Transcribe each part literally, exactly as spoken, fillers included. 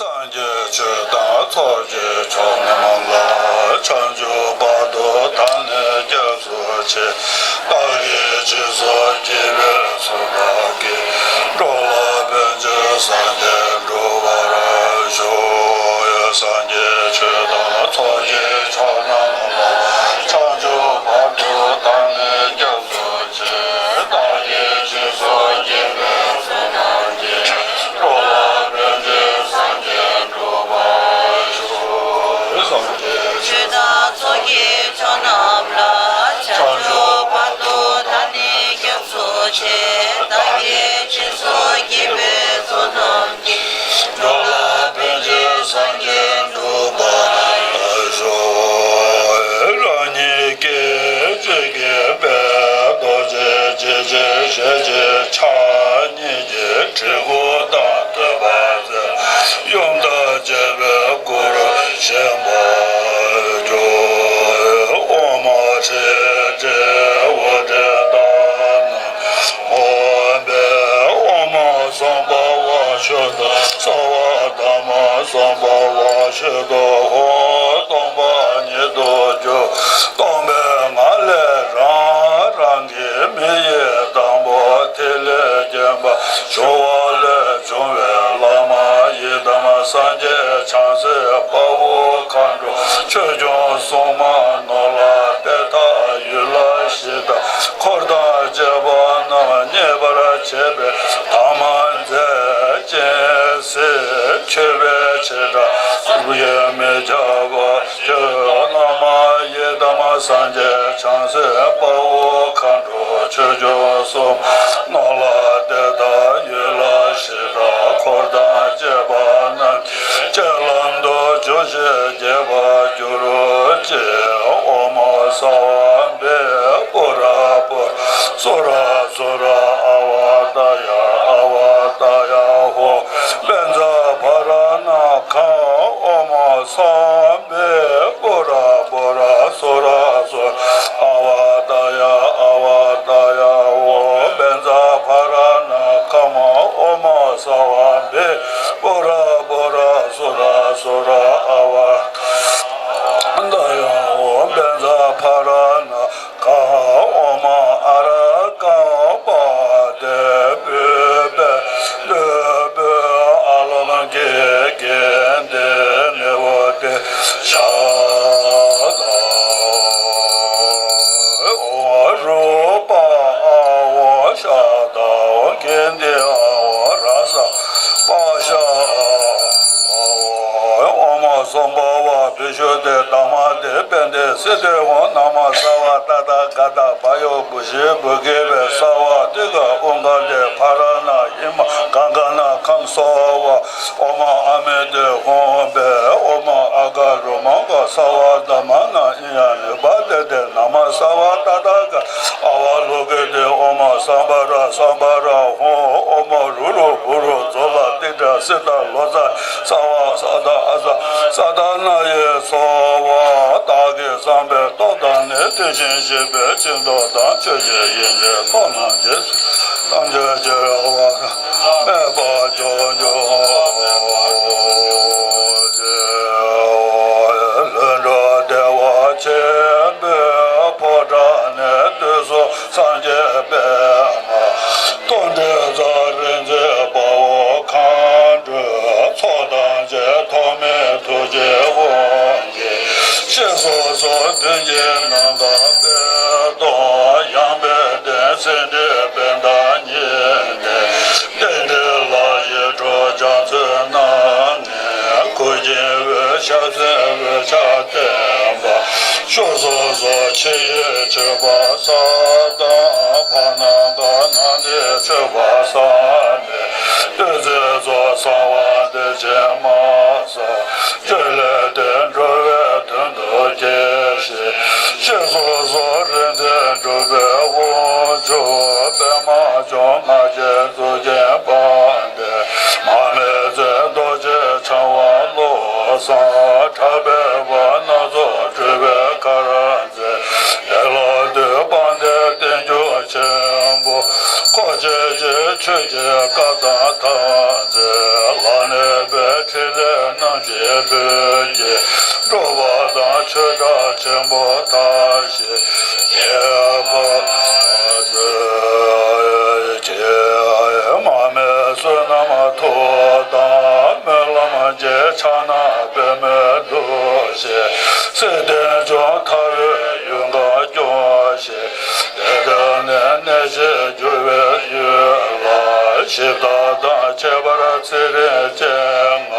སངས་རྒྱས་ཆོས་དང་ཚོགས་ཀྱི་མཆོག་རྣམས་ལ། བྱང་ཆུབ་བར་དུ་བདག་ནི་སྐྱབས་སུ་མཆི། བདག་གིས་སྦྱིན་སོགས་བགྱིས་པའི་ཚོགས་དག་གིས། འགྲོ་ལ་ཕན་ཕྱིར་སངས་རྒྱས་འགྲུབ་པར་ཤོག། སངས་རྒྱས་ཆོས་དང་ཚོགས་ཀྱི་མཆོག་རྣམས་ལ། བྱང་ཆུབ་བར་དུ་བདག་ནི་སྐྱབས་སུ་མཆི། བདག་གིས་སྦྱིན་སོགས་བགྱིས་པའི་ཚོགས་རྣམས་ཀྱིས། འགྲོ་ལ་ཕན་ཕྱིར་སངས་རྒྱས་འགྲུབ་པར་ཤོག། སངས་རྒྱས་ཆོས་དང་ཚོགས་ཀྱི་མཆོག་རྣམས་ལ། བྱང་ཆུབ་བར་དུ་བདག་ནི་སྐྱབས་སུ་མཆི། བདག་གིས་སྦྱིན་སོགས་བགྱིས་པའི་ཚོགས་རྣམས་ཀྱིས། འགྲོ་ལ་ཕན་ཕྱིར་སངས་རྒྱས་འགྲུབ་པར་ཤོག། རང་ཉིད་སྐད་ཅིག་གིས་པས། རྡོ་རྗེ་འཇིགས་བྱེད་ཞལ་གཅིག་ཕྱག་གཉིས་ཀྱིས། གྲི་གུག་དང་ཐོད་པ་མཛད། ཡུམ་དང་བཅས་པའི་སྐུ་རུ་བཞེངས་པར་གྱུར། ཨོཾ་ཧྲཱིཿ་ཧྲཱིཿ་ཧཱུྃ་ཧྲཱིཿ་ཏཱ་ན་མོ། ཨོཾ་སྭ་བྷཱ་ཝ་ཤུདྡྷ་སརྦ་དྷརྨ་སྭ་བྷཱ་ཝ་ཤུདྡྷོ་ཧོ། སྟོང་པ་ཉིད་དུ་གྱུར། སྟོང་པའི་ངང་ལས་རང་རང་གི་མིག་ཡི་དང་པོ་ཐིག་ལེ་བརྒྱན་པ་བྱུང་བ་ལས་བྱུང་བའི་བླ་མ་ཡི་དམ་སངས་རྒྱས་བྱང་སེམས་དཔའ་བོ་མཁའ་འགྲོ་ཆོས་སྐྱོང་སྲུང་མ་ནོར་ལྷ་གཏེར་བདག་ཡུལ་ལྷ་གཞི་བདག་འཁོར་དང་བཅས་པ་རྣམས་མཉེས་པར་བྱེད་པའི་དམ་རྫས་ཅན། སྲིད་མཆོད་པའི་བྱེ་བྲག་གཟུགས་ཀྱིས་མི་ཁྱབ་པ། ཁྱོད་བླ་མ་ཡི་དམ་སངས་རྒྱས་བྱང་སེམས་དཔའ་བོ་མཁའ་འགྲོ་ཆོས་སྐྱོང་སྲུང་མ་ནོར་ལྷ་གཏེར་བདག་ཡུལ་ལྷ་གཞི་བདག་འཁོར་དང་བཅས་པ་རྣམས་ཀྱི་སྤྱན་ལམ་དུ་འབྱུང་ཞིང་རྒྱས་པར་གྱུར་ཅིག། ཨོཾ་སརྦ་བེ་པུ་ར་པུ་ར་སུ་ར་སུ་ར་ཨ་ཝ་ཏ་ཡ་ཨ་ཝ་ཏ་ཡ་ཧོ། བཛྲ་ཕ་ར་ཎ་ཁཾ། ཨོཾ་སརྦ་བེ་པུ་ར་པུ་ར་སུ་ར་སུ་ར་ཨ་ཝ་ཏ་ཡ་ཨ་ཝ་ཏ་ཡ་ཧོ། བཛྲ་ཕ་ར་ཎ་ཁཾ། ཨོཾ་སརྦ་བེ་པུ་ར་པུ་ར་སུ་ར་སུ་ར་ཨ་ཝ་ཏ་ཡ་ཧོ། བཛྲ་ཕ་ར་ཎ་ཁཾ། ཨོཾ་ཨ་ར་ཀཾ་པ་ཏི་པུཥྤེ་ལུ་པུ་ཨ་ལོ་ཀེ་ཀེ་ཏེ་ནེ་བོ་ཏེ་ཤ་ཏ། ཨོཾ་རུ་པ་ཨ་ཝ་ཤ་ཏ། ཨོཾ་ཀེ་ཏི་ཨ་ཝ་ར་ས་པ་ཤ་ཨ། ཨོཾ་སྭ་བྷཱ་ཝ་བི་ཤུདྡྷི་དྷརྨ་དྷཱིཿ་པཎྜི་ཏ་སིདྡྷི་ཧཱུྃ། ན་མ་སརྦ་ཏ་ཐཱ་ག་ཏ་བྷ་ཡོ་བུ་ཤི་བུ་གི་བེ་སརྦ་ཏི་ག་ཨུ་ག་ལི་ཕ་ར་ཎ་ཧི་མ་ག་ག་ན་ཁཾ་སྭ་བྷཱ། ཨོཾ་ཨ་མི་དྷེ་ཧཱུྃ་བེ། ཨོཾ་ཨ་ག་རུ་མ་ག་སརྦ་དྷརྨ་ཎ་ཨི་ཡ་ནི་པ་ཏི་ཏེ། ན་མ་སརྦ་ཏ་ཐཱ་ག་ཏ་ཨ་བ་ལོ་ཀི་ཏེ། ཨོཾ་སམྦྷ་ར་སམྦྷ་ར་ཧཱུྃ། ཨོཾ་རུ་རུ་བུ་རུ་ཛོ་ལ་ཏི་ཏྲ་སི་ཏ་ལོ་ཙཱ་སརྦ་ས་ཏ་ཨ་ཙ་ས་ཏ་ན་ཡེ་སྭ་བྷཱ། བདག་གིས་བསམ་པའི་སྟོབས་དང་ནི། དེ་བཞིན་གཤེགས་པའི་སྤྱི་མདོག་དང་། ཆོས་ཀྱི་དབྱིངས་ཀྱི་ཚོགས་རྣམས་ཀྱི། ཐམས་ཅད་ཕྱིར་བ་མེད་པར་སྐྱོང་གྱུར་ཅིག། ལྷུན་གྲུབ་བདེ་བ་ཆེན་པོའི་ཕོ་བྲང་ནས། བདུད་ཚོགས་སངས་རྒྱས་པདྨ་དོན་ཀྲེ་ཙ། རིག་འཛིན་དཔའ་བོ་མཁའ་འགྲོའི་ཚོགས་དང་བཅས། ཐོགས་མེད་ཐུགས་རྗེའི་དབང་གིས། ཞེས་སོགས་སོགས་མདུན་གྱི་ནམ་མཁའ་པད་སྟོང་། ཡངས་པའི་སྟེང་སེང་ཁྲི་པད་ཟླ་ཉི་ཟླའི་སྟེང་། རྟེན་འབྲེལ་ལ་ཞིག་གྲོགས་རྒྱ་མཚོའི་སྣ་ནས། མགུལ་གྱི་འོད་ཞགས་ཟིན་འོད་ཆགས་བསྟན་པ། ཕྱོགས་སོ་སོར་ཕྱི་ཡི་མཆོད་པ་བསགས་དང་། བར་སྣང་གི་སྣང་སྲིད་མཆོད་པ་བསགས་ནས། བདུད་རྩི་རྫོགས་གསང་བ་བདེ་ཆེན་མ། བསགས་བཅོས་ལས་དེ་འགྲོ་བའི་དོན་དུ་སྐྱེ་ཞིང་། ཞེས་སོགས་སོགས་རིག་འཛིན་གྲུབ་པའི་དབང་ཕྱུག། པདྨ་འབྱུང་ལྔ་སྐྱེས་གཙུག་རྒྱན་དཔལ་ལྡན། མར་མེ་མཛད་རྡོ་རྗེ་འཆང་དབང་བློ་བཟང་། གྲགས་པའི་བར་སྣ་ཚོགས་སྤྲུལ་པའི་དཀར། ལས་ལ་འདུད་དཔལ་ལྡན་བསྟན་འགྱུར་ཆེན་ པོ། འཁོར་བཅས་ཀྱི་ཆོས་ཀྱི་བཀའ་དང་ཐམས་ཅད་ལ་གནས་པའི་ཕྲིན་ལས་རྣམ་བཞི་ལྷུན་གྱིས་གྲུབ་པ་དང་ཆོས་གྲགས་ཆེན་པོ་མཐའ་བཞི་རྒྱས་པར་མཛོད་ཅིག་དམག་མི་བསོད་ནམས་མཐུ་དང་སྨོན་ལམ་གྱི་ཕྱག་ན་པདྨོའི་གདུལ་ཞིང་། བསིལ་ལྡན་ལྗོངས་མཐའ་དབུས་ཡུལ་གང་སྐྱོང་ཞིང་། དེ་དག་ནས་གནས་ཤིང་རྒྱུ་བའི་ཡུལ་ལ། གཞི་བདག་དང་ཁྱད་པར་ཚེ་རིང་ཅན་ལྔ།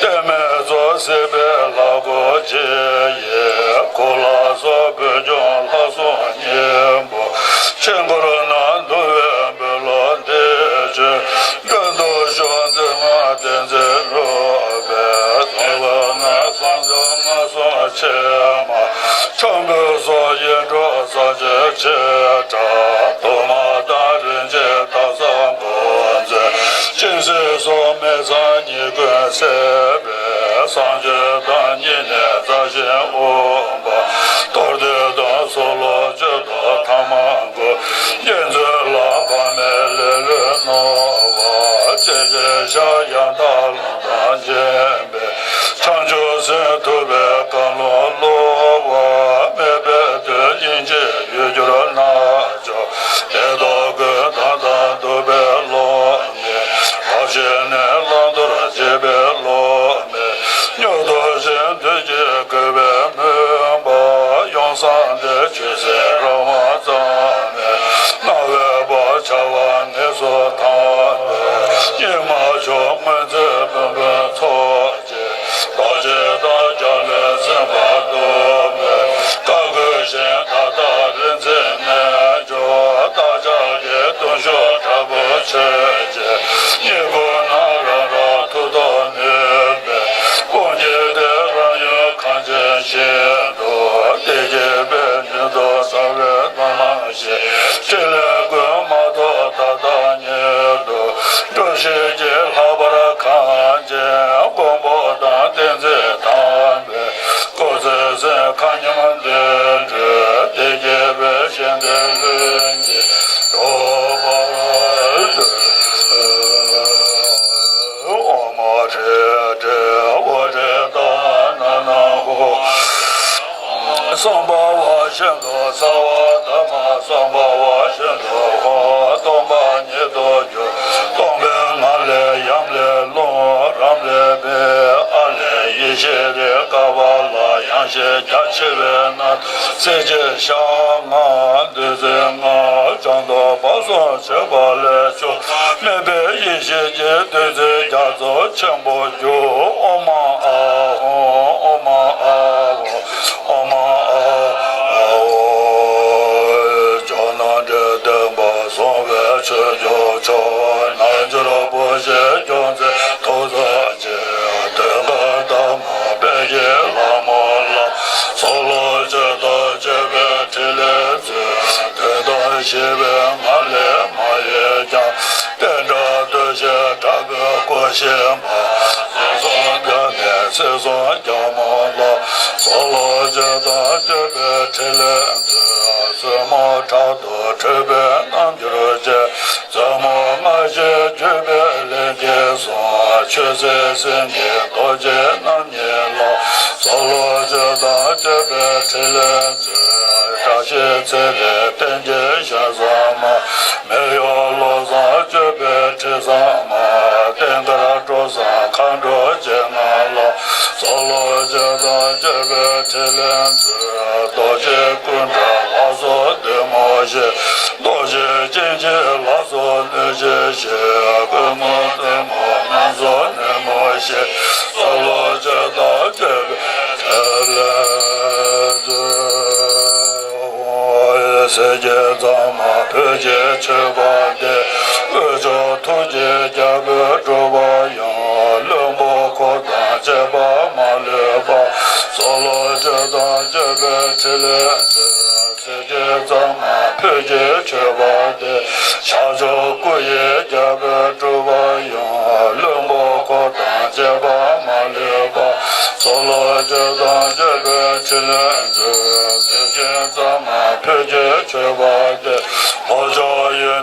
གཏད་མེད་རྫོགས་སྲིད་པའི་ལྷ་སྐུ་ཆེ་ཡི། གུ་ལ་སོགས་བོད་ལྗོངས་ལྷ་སྲུང་སྙིང་པོ། ཆོས་འཁོར་ན་འདུ་བའི་འབུལ་ལོ་འདི་བྱོན། མགོན་དུ་བཞུགས་མཛད་མ་བསྟན་འཛིན་རུས་པའི། གཙོ་བོ་ན་གསང་མཆོག་མངའ་གསུམ་ཆེན་མོ། ཁྱུང་པོ་སོགས་ཡིད་འཕྲོག་ས་ཆེན་ཆེ་དྲག་དུ་མ་དང་རིན་ཆེན་དར་ཟབ་འགོ་མཛད། སྤྱན་གཟིགས་སོགས་མི་ཚང་ཉེས་ཀུན་སེལ་བའི། གསང་སྤྱོད་དང་ཉེ་གནས་རྩ་ཆེན་དབུ་མ། གཏོར་འདོན་དང་ཚོགས་ལོངས་སྤྱོད་དང་ཐ་མ་འགོ། རྒྱན་མཛོད་ལ་བར་མེད་ལེ་ལོས་སྣང་བ། ཅེ་ཅེ་ཤ་ཡང་དག་ལམ་དང་མཇལ་བའི། བྱང་ཆུབ་སེམས་ཐུབ་པའི་བཀའ་ལུང་གློ་བུར་བ། མེད་པའི་དུས་སྙིང་རྗེ་ཡུལ་གྱུར་རྣལ་འབྱོར། བདེ་སྟོབས་ཀུན་བདག་དང་འདུས་པའི་སློབ་མའི། རབ་ཞི་གནས་བླང་དོར་འབྱེད་པའི་སློབ་མའི། མྱུར་དུ་ཞིང་དུས་ཀྱི་བཀོད་པའི་མུན་པ། ཡུམ་གསུམ་འདི་ཆོས་སྲིད་རང་དབང་གཙང་མའི། རྣ་བའི་བར་བྱ་བ་ངེས་སུ་དྭངས་པའི། སྙིགས་མ་མཆོག་སྔོན་ཚེ་བུམ་པའི་ཚོགས། རྡོ་རྗེ་དང་རྒྱ་མཚོའི་སེམས་དཔའ་གདུང་མའི། བཀའ་བསྒོས་ཤིང་མཐའ་དག་རིག་འཛིན་རྣལ་འབྱོར། བདག་ཅག་གི་གདུང་ཤུགས་དྲག་པོ་ཆོས་ཀྱི། སྙིང་ཁུང་ན་རང་རང་མཐུ་སྟོབས་ནུས་པའི། དབང་གིས་དེ་རང་ཡུལ་གངས་ཅན་ཞིང་དུ། བདེ་སྐྱིད་པའི་ནུས་མཐུ་ཟབ་བའི་སྣང་བ། ཕྲིན་ལས་ཀུན་མ་ཐོབ་ད་ལྟ་ཉིད་དུ། འགྲུབ་བྱེད་ཀྱི་ལྷག་པར་གངས་ཅན་མགོན་པོ་དང་བསྟན་འཛིན་དམ་པའི། སྐུ་ཚེ་ཟིན་མཁའ་མཉམ་བདེ་འགྲོའི། བདེ་སྐྱིད་པའི་ཞིང་དེར་ལྷུན་གྱིས་གྲུབ་པར་ཤོག་ཨོཾ་ཧྲཱིཿ་ཧྲཱིཿ་ཧོ་ཧྲཱིཿ་ཏ་ན་ན་ཧོ། སམྦྷ་ཝ་ཤིན་ཏུ་སརྦ་དྷརྨ་སམྦྷ་ཝ་ཤིན་ཏུ་ཧོ། སྟོང་པ་ཉིད་དུ་གྱུར་སྟོང་པའི་ངང་ལས་ཡམ་ལས་རླུང་རམ་ལས་མེ་ཨ་ལས་ཡེ་ཤེས་རེ་ཀ་བ་ལ་ཡང་ཞེས་རྒྱ་ཆེ་བའི་ནང་དུ་གསལ་བྱེད་ཞག་ལྔ་བདུད་རྩི་ལྔ་བྱང་དུ་བབས་སོ། མཆོད་པ་ལས་བྱུང་མེད་པའི་ཡེ་ཤེས་ཀྱི་བདུད་རྩི་རྒྱ་མཚོ་ཆེན་པོ་རྒྱུ། ཨོཾ་ཨཱཿཧཱུྃ། ཨོཾ་ཨཱཿཧཱུྃ། ཨོཾ་ཨཱཿཧཱུྃ། ཇོ་ནང་འདྲེན་བསྟན་པ་བཟུང་བའི་ཆོས་སྐྱོང་མཆོག་རྣལ་འབྱོར་པོ་ཆེ་སྐྱོང་མཛད་ཐུགས་རྗེ་ཆེ། དོན་དཀར་ལྟ་མ་དཔལ་གྱི་ལྷ་མོ་ལ། ཚོགས་ལོངས་སྤྱོད་དང་སྤྱོད་པའི་ཕྲིན་ལས་མཛོད། དོན་དམ་ཞི་བའི་ངང་ལས་མ་གཡེལ་ཀྱང་། བསྟན་དགྲ་གདུལ་བྱའི་དྲག་པོའི་སྐུ་ཞིག་མ། སྲིད་གསུམ་རྒྱ་མའི་སྲིད་གསུམ་རྒྱལ་མོ་ལ། ཚོགས་ལོངས་སྤྱོད་དང་སྤྱོད་པའི་ཕྲིན་ལས་མཛོད། བཙུན་མོ་ཕྲག་ཏུ་ཁྲོས་པའི་རྣམ་འགྱུར་ཅན། བཙུན་མོ་སྔར་བཞིན་བརྒྱུད་པའི་ལས་ཀྱི་གསུང་། ཆོས་སྲིད་སེང་གེ་རྡོ་རྗེ་རྣམ་གཉིས་ལ། ཚོགས་ལོངས་སྤྱོད་དང་སྤྱོད་པའི་ཕྲིན་ལས་མཛོད། བཀྲ་ཤིས་ཚེ་རིང་བསྟན་འཛིན་གཞན་བཟང་མ། མི་གཡོ་བློ་བཟང་སྤྱོད་པའི་དྲི་བཟང་མ། བསྟན་དཀར་འགྲོ་བཟང་མཁའ་འགྲོ་སྤྱན་སྔ་ལ། ཚོགས་ལོངས་སྤྱོད་དང་སྤྱོད་པའི་ཕྲིན་ལས་མཛོད། རྡོ་རྗེ་སྐུ་འདྲ་ལ་སོགས་བདུད་མོ་བཞི། རྡོ་རྗེ་སྤྱན་གཅིག་ལ་སོགས་གནོད་སྦྱིན་བཞི། ཀུན་མོ་བཙུན་མོ་རྣམས་སོགས་ནུབ་མོ་བཞི། ཚོགས་ལོངས་སྤྱོད་དང་སྤྱོད་པའི་ཕྲིན་ལས་མཛོད། གསེར་གྱི་གཙང་མ་བོད་ཀྱི་མཆོད་པ་འདི། དབུས་ཕྱོགས་ཐུགས་ཀྱི་རྒྱལ་པོས་སྒྲུབ་པར་ཡང་། བློན་པོ་འཁོར་དང་བཅས་པ་མ་ལུས་པ། ཚོགས་ལོངས་སྤྱོད་དང་སྤྱོད་པའི་ཕྲིན་ལས་མཛོད། གསེར་གྱི་གཙང་མ་བོད་ཀྱི་མཆོད་པ་འདི། ཤར་ཕྱོགས་སྐུ་ཡི་རྒྱལ་པོས་སྒྲུབ་པར་ཡང་། བློན་པོ་འཁོར་དང་བཅས་པ་མ་ལུས་པ། ཚོགས་ལོངས་སྤྱོད་དང་སྤྱོད་པའི་ཕྲིན་ལས་མཛོད། གསེར་གྱི་གཙང་མ་བོད་ཀྱི་མཆོད་པ་འདི། ལྷོ་ཕྱོགས་ཡུལ།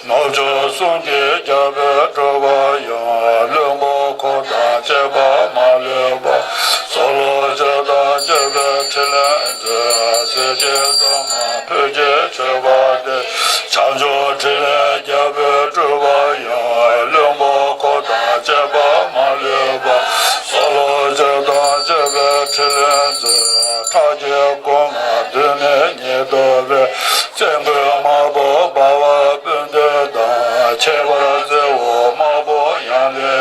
ནོར་བཅུ་གསུམ་གྱི་རྒྱལ་པོས་སྒྲུབ་པ་ཡང་། བློན་པོ་འཁོར་དང་བཅས་པ་མ་ལུས་པ། སྲོག་ལོ་བཅུ་དང་བཅས་པའི་ཕྲིན་ལས་མཛད། སྲས་བཅས་གཙང་མ་བོད་ཀྱི་ཆོས་པ་སྟེ། བྱང་ཕྱོགས་ཕྲིན་ལས་རྒྱལ་པོས་སྒྲུབ་པ་ཡང་། བློན་པོ་འཁོར་དང་བཅས་པ་མ་ལུས་པ། སྲོག་ལོ་བཅུ་དང་བཅས་པའི་ཕྲིན་ལས་མཛད། ཁྲག་གི་སྒོ་ང་བདུན་ནི་ཉིད་དུ་སྦས། བཙན་མགོན་དམར་པོ་འབར་བ་སྤུན་བདུན་དང་། ཁྱད་པར་རྩེ་བོ་དམར་པོ་ཡང་ལེ།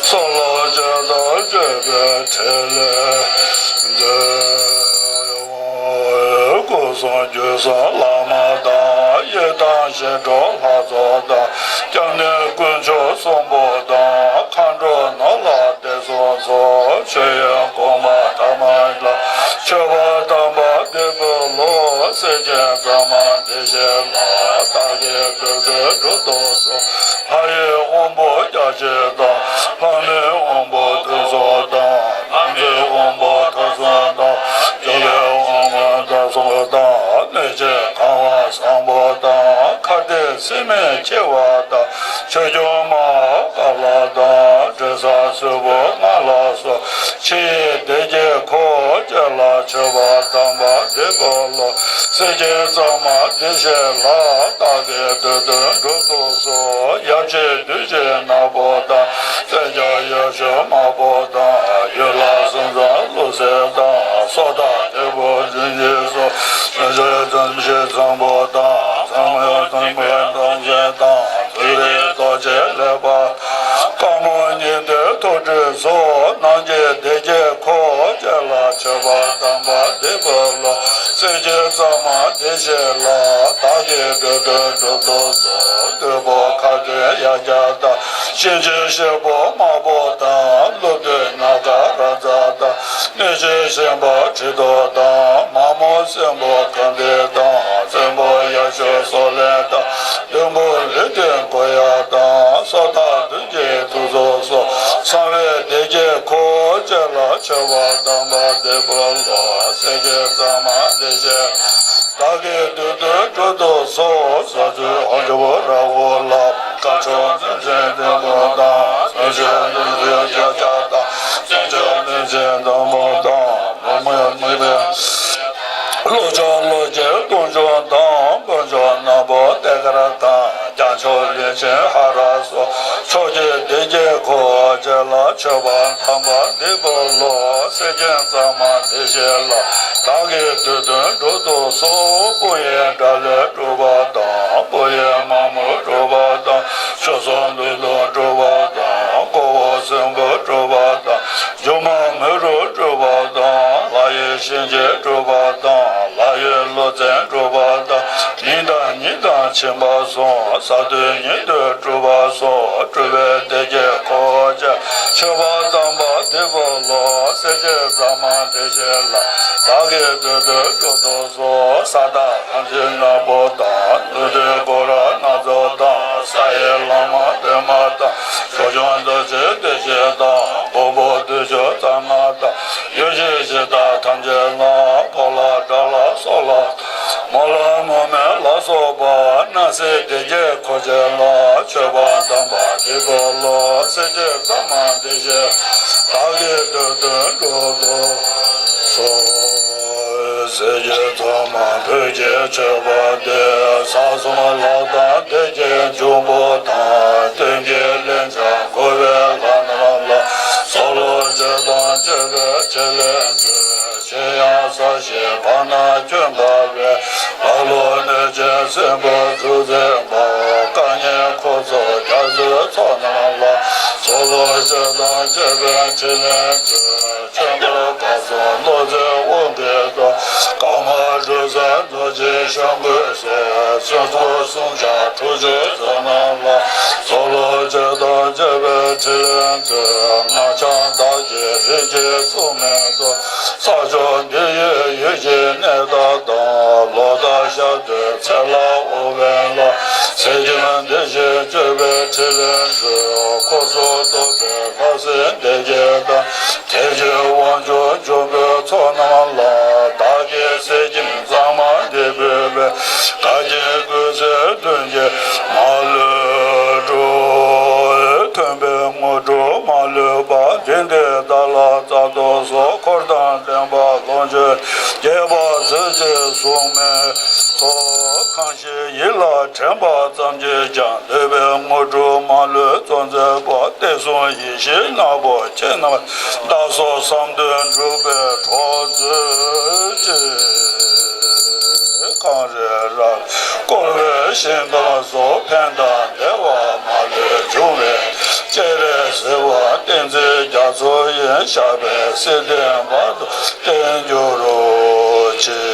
སྲོག་ལོ་བཅུ་དང་བཅས་པའི་ཕྲིན་ལས་མཛད། སྐུ་གསུམ་རྒྱུད་གསུམ་བླ་མ་དང་། ཡི་དམ་ཞི་ཁྲོ་ལྷ་ཚོགས་དང་། སྐྱབས་གནས་དཀོན་མཆོག་གསུམ་པོ་དང་། མཁའ་འགྲོ་ནོར་ལྷ་བདེ་སྲུང་ཚོགས། མཆོད་ཡོན་གོང་མ་ཐ་མ་ལ། མཆོད་པ་དམ་པ་འདི་ཕུལ་ལོ། སྲས་ཆེན་གཙང་མ་བདེ་གཤེགས་ལ། བདག་གིས་འདོད་དོན་འགྲུབ་ཐོབ་གསུངས། ལྷ་ཡི་དབང་པོ་རྒྱ་ཆེན་དང་། ལྷ་མིན་དབང་པོ་དུད་སོགས་དང་། ལྷ་མཛེས་དབང་པོ་ཐ་ཚང་དང་། འཇུག་པའི་དབང་པོ་དག་སོགས་དང་། གནོད་བྱེད་ཁང་བ་བཟང་པོ་དང་། མཁའ་ལྡིང་སྲིན་མོའི་མཆེ་བ་དང་། ཆོས་སྐྱོང་མ་ཧཱ་ཀཱ་ལ་དང་། དྲི་ཟ་སྲུལ་པོ་ལྔ་ལ་སོགས། ཕྱི་ཡི་སྡེ་བརྒྱད་འཁོར་བཅས་ལ། མཆོད་པ་དམ་པ་འདི་ཕུལ་ལོ། སྲས་ཆེན་གཙང་མ་བདེ་གཤེགས་ལ། བདག་གིས་འདོད་དོན་འགྲུབ་ཐོབ་གསུངས། ཡབ་ཆེན་བདུད་ཀྱི་ནག་པོ་དང་། སེང་ལྕམ་ཡབ་ཆུང་དམར་པོ་དང་། ཡུལ་ལྷ་གསུམ་མཚོན་ཀླུ་བཙན་དང་། སོ་ཐར་དེ་པོ་འཛིན་གྱི་སོགས། སེང་ལྕམ་ཐམས་ཅད་བཟང་པོ་དང་། ཚངས་པའི་ཐམས་ཅད་ཐམས་ཅད་དང་། ཐུབ་པའི་རྡོ་རྗེ་ལེགས་པ་དང་། དཔའ་མོ་གཉན་དེ་ཐོ་ཁྲི་སོགས། ནང་གི་སྡེ་བརྒྱད་འཁོར་བཅས་ལ། མཆོད་པ་དམ་པ་འདི་ཕུལ་ལོ། སྲས་ཆེན་གཙང་མ་བདེ་གཤེགས་ལ། བདག་གིས་འདོད་དོན་འགྲུབ་ཐོབ་གསུངས། བདུད་པོ་ཁ་གདོང་ཡ་གྱལ་དང་། གཤིན་རྗེའི་གཤེད་པོ་དམར་པོ་དང་། ཀླུ་བདུད་ནཱ་ག་རཱ་ཛ་དང་། གནོད་བྱེད་གཤིན་པོ་ཁྲི་ཐོག་དང་། མ་མོ་སྲིན་པོ་ཁ་འདི་དང་། སྲིན་པོ་ཡ་ཤོད་སོག་ལེན་དང་། བདུད་མོ་ལུས་སྟེང་གོ་ཡ་དང་། སོ་ཐར་བདུད་ཀྱི་ཐུགས་སྲོག་སོགས། གསང་བའི་སྡེ་བརྒྱད་འཁོར་བཅས་ལ། མཆོད་པ་དམ་པ་འདི་ཕུལ་ལོ། སྲས་ཆེན་གཙང་མ་བདེ་གཤེགས། བདག་གིས་འདོད་དོན་འགྲུབ་ཐོབ་གསུངས། ས་བཅུ་དབང་ཕྱུག་ར་ཧུ་ལ། སྐ་ཅོག་བདུན་ཅན་བདུན་པོ་དང་། སུམ་ཅུ་བདུན་ཅན་བརྒྱད་བརྒྱ་དང་། སུམ་ཅུ་བདུན་ཅན་བདུན་པོ་དང་། མི་མི་མི་མི། ཀླུ་མཆོག་ཀླུ་རྒྱལ་སྟོང་མཆོག་དང་། དཀོན་མཆོག་ནག་པོ་ཏེ་ཀ་ར་དང་། རྒྱ་མཆོག་ལས་ཆེན་ཧ་ར་སོགས། ཕྱོགས་ཀྱི་སྡེ་བརྒྱད་འཁོར་བཅས་ལ། མཆོད་པ་དམ་པ་འདི་ཕུལ་ལོ། སྲས་ཆེན་གཙང་མ་བདེ་གཤེགས་ལ། བདག་གིས་འདོད་དོན་འགྲུབ་ཐོབ་གསུངས། དཔུང་ཡི་དགྲ་ལྷའི་སྤྲུལ་པ་དང་། དཔུང་ཡི་མ་མོའི་སྤྲུལ་པ་དང་། ཆོས་སྲུང་བདུད་དང་སྤྲུལ་པ་དང་། དཀོར་འོག་སྲིན་པོའི་སྤྲུལ་པ་དང་། སྒྱུ་མ་མེ་རུའི་སྤྲུལ་པ་དང་། ལྷ་ཡི་གཤིན་རྗེའི་སྤྲུལ་པ་དང་། ལྷ་ཡི་ཀླུ་བཙན་སྤྲུལ་པ་དང་། ཉིན་དང་ཉིན་དང་ཕྱིན་པ་སོགས། གཟའ་བདུད་ཉི་གདུགས་སྤྲུལ་པ་སོགས། སྤྲུལ་པའི་སྡེ་བརྒྱད་འཁོར་བཅས། མཆོད་པ་དམ་པ་འདི་ཕུལ་ལོ། སྲས་ཆེན་གཙང་མ་བདེ་གཤེགས་ལ། བདག་གིས་འདོད་དོན་འགྲུབ་ཐོབ་གསུངས། ས་བདག་ཐམས་ཅད་ནག་པོ་དང་། ཀླུ་བདུད་ཀུ་ར་ནག་ཚོགས་དང་། ས་ཡི་ལྷ་མོ་བདེ་མ་དང་། ཞོ་སྦྱང་རྡོ་རྗེ་བདེ་གཤེགས་དང་། འབུར་བོ་བདུད་ཆུ་གཙང་མ་དང་། ཡུལ་གྱི་གཞི་བདག་ཐམས་ཅད་ལ། ཕོ་ལྷ་དགྲ་ལྷ་སྲོག་ལྷ་དང་། མོ་ལྷ་མུ་མེན་ལ་སོགས་པ། སྣང་སྲིད་སྡེ་བརྒྱད་འཁོར་བཅས་ལ། མཆོད་པ་དམ་པ་འདི་ཕུལ་ལོ། སྲས་ཆེན་གཙང་མ་བདེ་གཤེགས། བདག་གིས་འདོད་དོན་འགྲུབ་ཐོབ་གསུངས། སྲས་ཆེན་གཙང་མ་བོད་ཀྱི་ཆོས་པ་སྟེ། ས་གསུམ་ལྷ་དང་སྡེ་བརྒྱད་འབྱུང་པོ་དང་། སྟེང་གི་ལན་ཆགས་འཁོར་བའི་ལྷ་རྣམས་ལ། སྲོག་ལོ་བཅུ་དང་བཅས་པའི་ཕྲིན་ལས་མཛད། གཞན་ཡང་ས་གཞི་བར་སྣང་ཁྱོན་འདའ་བའི། ལྷ་ཀླུ་གནོད་སྦྱིན་སྲིན་པོ་ཐུགས་བརྩེ་འབར། བཀའ་ཉན་འཁོར་ཚོགས་རྒྱ་མཚོའི་ཚོགས་རྣམས་ལ། སྲོག་ལོ་བཅུ་དང་བཅས་པའི་ཕྲིན་ལས་མཛད། ཆོས་འཁོར་སྐལ་བཟང་བློ་འཛིན་དབང་གིས་སྒྲོལ། ཀརྨ་གྲུ་གཟིངས་རྡོ་རྗེ་ཞང་བཀོད་སོགས། གསུང་རྫོགས་གསུང་བཅས་ཐུགས་རྗེའི་མཛོད་རྣམས་ལ། སྲོག་ལོ་བཅུ་དང་བཅས་པའི་ཕྲིན་ལས་མཛད། སྔགས་འཆང་བདག་གིས་རིག་བྱེད་སྲུང་མའི་མདོ། ས་ཕྱོགས་འདི་ཡི་ཡུལ་གྱི་གནས་བདག་དང་། ལོ་ཟླ་ཞག་དུས་ཚེ་ལ་དབུལ་བའི་ལྷ། ཚེ་རྒྱུན་བདེ་ཞིང་སྤྱོད་པའི་ཕྲིན་ལས་མཛོད། འཁོར་ཚོགས་སྟོབས་པའི་ལྷ་སྲིན་སྡེ་བརྒྱད་དང་། དལ་གྱི་དབང་ཕྱུག་འབྱུང་པོའི་ཚོགས་རྣམས་ལ། བདག་གིས་གསེར་སྐྱེམས་གཙང་མ་འདི་ཕུལ་བས། བཀའ་བརྒྱུད་ཀུན་གསལ་མདུན་གྱི་ ཅེས་གསུངས་མའི་ཚོགས། གང་ཞིག་ཡིད་ལ་དྲན་པ་ཙམ་གྱིས་ཀྱང་། འདོད་པའི་དངོས་གྲུབ་མ་ལུས་སྩོལ་མཛད་པ། བསྟན་སྲུང་ཡེ་ཤེས་ནག་པོ་ཁྱེད་རྣམས། བདག་སོགས་བསམ་དོན་འགྲུབ་པའི་གྲོགས་མཛོད་ཅིག། གངས་རི་རབ་བསྐོར་བའི་ཞིང་ཁམས་སུ། ཕན་དང་བདེ་བ་མ་ལུས་འབྱུང་བའི། སྤྱན་རས་གཟིགས་དབང་བསྟན་འཛིན་རྒྱ་མཚོ་ཡི། ཞབས་པད་སྲིད་མཐའི་བར་དུ་བརྟན་གྱུར་ཅིག།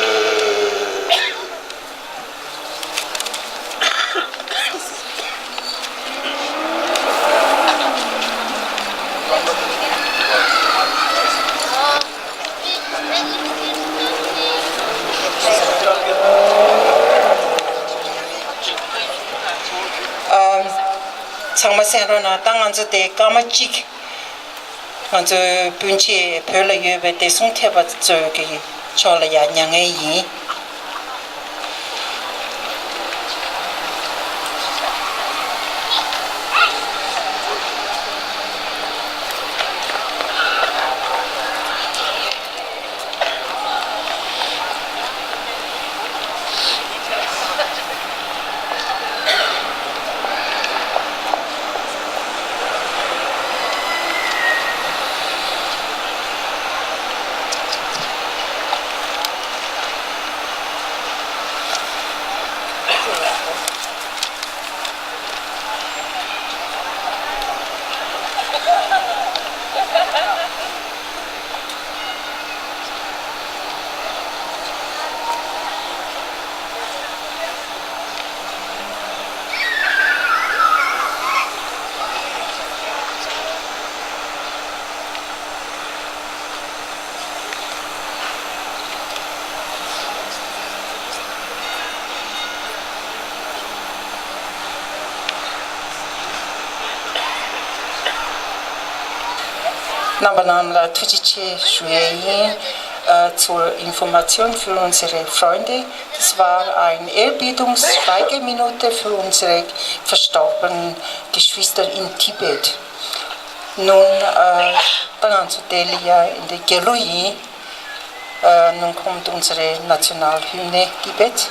ཨ། ཚང་མ་གསན་རོགས་གནང་། ད་ང་ཚོ་དེ་སྐར་མ་གཅིག་ང་ཚོའི་སྤུན་མཆེད་བོད་ལ་ཡོད་པའི་བདེ་སྲུང་ཐེབས་པ་ཚོའི་གི་ཕྱོགས་ལ་ཡང་མྱ་ངན་ཡིན། རྣམ་པ་རྣམས་ལ་ཐུགས་རྗེ་ཆེ་ཞུ་ཡས་ཡིན། Äh, zur Information für unsere Freunde, das war eine Ehrerbietung, Schweigeminute für unsere verstorbenen Geschwister in Tibet. Nun, äh, ད་ང་ཚོ་ལྡི་ལི་ཡ་འདི་རྒྱལ་གླུ་ཡིན། Äh, nun kommt unsere Nationalhymne Tibet.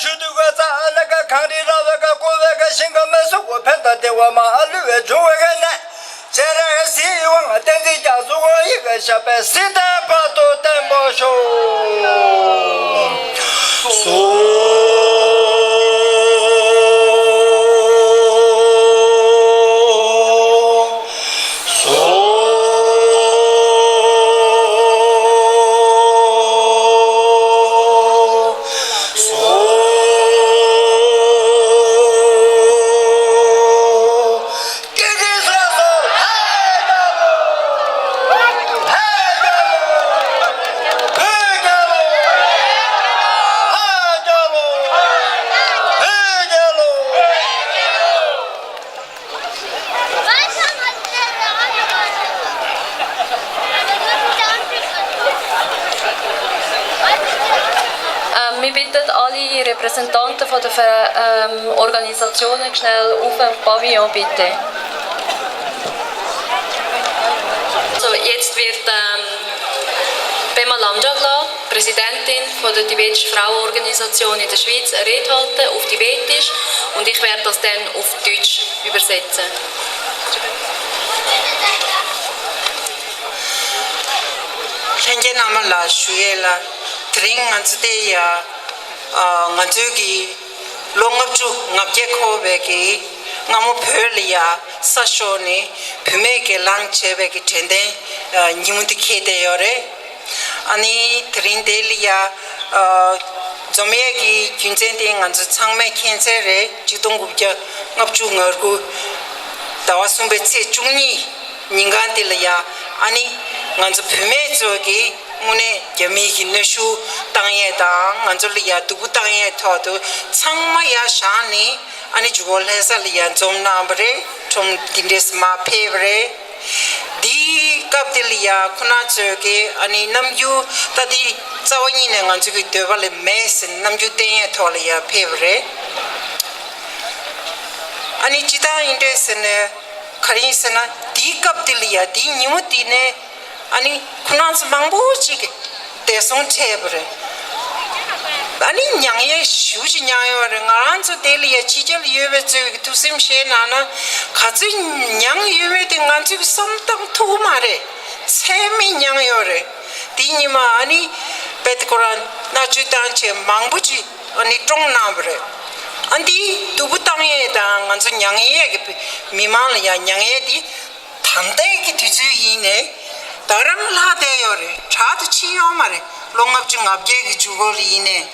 ཞུ་དུས་ཀ་ཙ་ཨ་ལ་ཀ་གངས་རི་ར་བའི་ཀ་ཀོ་བའི་ཀ་ཞིང་ཀ་མེ་སུ་གོ་ཕན་དང་བདེ་བ་མ་ཨ་ལུ་བའི་འབྱུང་བའི་ཀ་ནས་བྱེ་ར་ཀ་སི་ཡི་ཝང་བསྟན་འཛིན་རྒྱ་མཚོ་གོ་ཡི་ཀ་ཞབས་པད་སྲིད་མཐའི་བར་དུ་བརྟན་པོ་ཤོག Ähm, wir bitten alle Repräsentanten von den Ver-, ähm, Organisationen schnell auf den Pavillon, bitte. So, jetzt wird, ähm, Pema Lamjagla, Präsidentin von der Tibetischen Frauenorganisation in der Schweiz, eine Rede halten auf Tibetisch und ich werde das dann auf Deutsch übersetzen. ལྷན་རྒྱས་རྣམས་ལ་ཞུ་ཡས་ལ། དེ་རིང་ང་ཚོ་དེ་ཡ། ཨ། ང་ཚོའི་གི་ལོ་ལྔ་བཅུ་ང་བརྒྱད་འཁོར་བའི་གི་སྔ་མོ་བོད་ལ་ཡ་ས་ཤོར་ནས་བུད་མེད་ཀྱི་ལངས་བྱས་པའི་གི་དྲན་རྟེན་ཉིན་མོ་དེ་འཁེལ་བསྡད་ཡོད་རེད། ཨ་ནི་དེ་རིང་དེ་ལ་ཡ། ཨ། འཛོམས་ཡས་ཀྱི་རྒྱུ་མཚན་དེ་ང་ཚོ་ཚང་མས་མཁྱེན་གསལ་རེད། ཆིག་སྟོང་དགུ་བརྒྱ་ལྔ་བཅུ་ང་དགུ་ཟླ་བ་གསུམ་པའི་ཚེས་བཅུ་གཉིས་ཉིན་གང་དེ་ལ་ཡ། ཨ་ནི་ང་ཚོ་བུད་མེད་ཚོ་གིས་དངོས་གནས་རྒྱ་མིའི་གི་གནོན་ཤུགས་བཏང་ཡས་དང་ང་ཚོ་ལ་ཡ་སྡུག་པོ་བཏང་ཡས་ཐོག་ཏུ་ཚང་མ་ཡར་བཞེངས་ནས་ཨ་ནི་ཇོ་བོ་ལྷ་ས་ལ་ཡ་འཛོམས་གནང་བ་རེད། ཁྲོམ་འདི་འདྲས་མར་ཕེབས་པ་རེད། འདིའི་སྐབས་དེ་ལ་ཡ་ཁོ་ན་ཚོས་ཀྱི་ཨ་ནི་རྣམ་འགྱུར་ད་འདི་རྩ་བ་ཉིད་ནས་ང་ཚོ་གི་འདོད་པ་ལས་མེད་ཟེར་རྣམ་འགྱུར་བསྟན་ཡས་ཐོག་ལ་ཡ་ཕེབས་པ་རེད། ཨ་ནི་སྤྱིར་བཏང་ཡིན་འདྲས་ཟེར་ནས་ག་རེ་ཡིན་ཟེར་ན། འདིའི་སྐབས་དེ་ལ་ཡ་འདིའི་ཉིན་མོ་འདི་ནས་ཨ་ནི་ཁོ་རང་ཚོ་མང་པོ་ཅིག་གི་འདས་སོང་འཕྲད་པ་རེད། ཨ་ནི་མྱངས་ཡས་ཞེ་པོ་ཅིག་མྱངས་ཡོད་རེད། ང་རང་ཚོ་དེ་ལ་ཡ་ཕྱི་རྒྱལ་ཡོད་པའི་ཚོས་ཀྱི་ཐུགས་སེམས་བཞེས་གནང་ན་ག་ཚོད་མྱངས་ཡོད་མེད་དེ་ང་ཚོས་བསམ་བཏང་ཐུབ་མ་རེད། ཚད་མེད་མྱངས་ཡོད་རེད། དེ་ཉིན་མ་ཨ་ནི་དཔེ་དེ་ཁོ་རང་མནར་གཅོད་བཏང་བྱས་མང་པོ་ཅིག་ཨ་ནི་བཀྲོངས་གནང་བ་རེད། ཨ་འདི་སྡུག་པོ་བཏང་ཡས་དང་ང་ཚོ་མྱངས་ཡས་ཀྱི་མི་མང་ལ་ཡང་མྱངས་ཡས་འདི་ད་ལྟའི་གི་དུས་ཚོད་ཡིན་ནས་ད་རང་ལྷག་བསྡད་ཡོད་རེད། དྲག་ཏུ་ཕྱིན་ཡོད་མ་རེད། ལོ་ལྔ་བཅུ་ང་བརྒྱད་ཀྱི་མཇུག་སྒོ་ལ་ཡིན་ནས།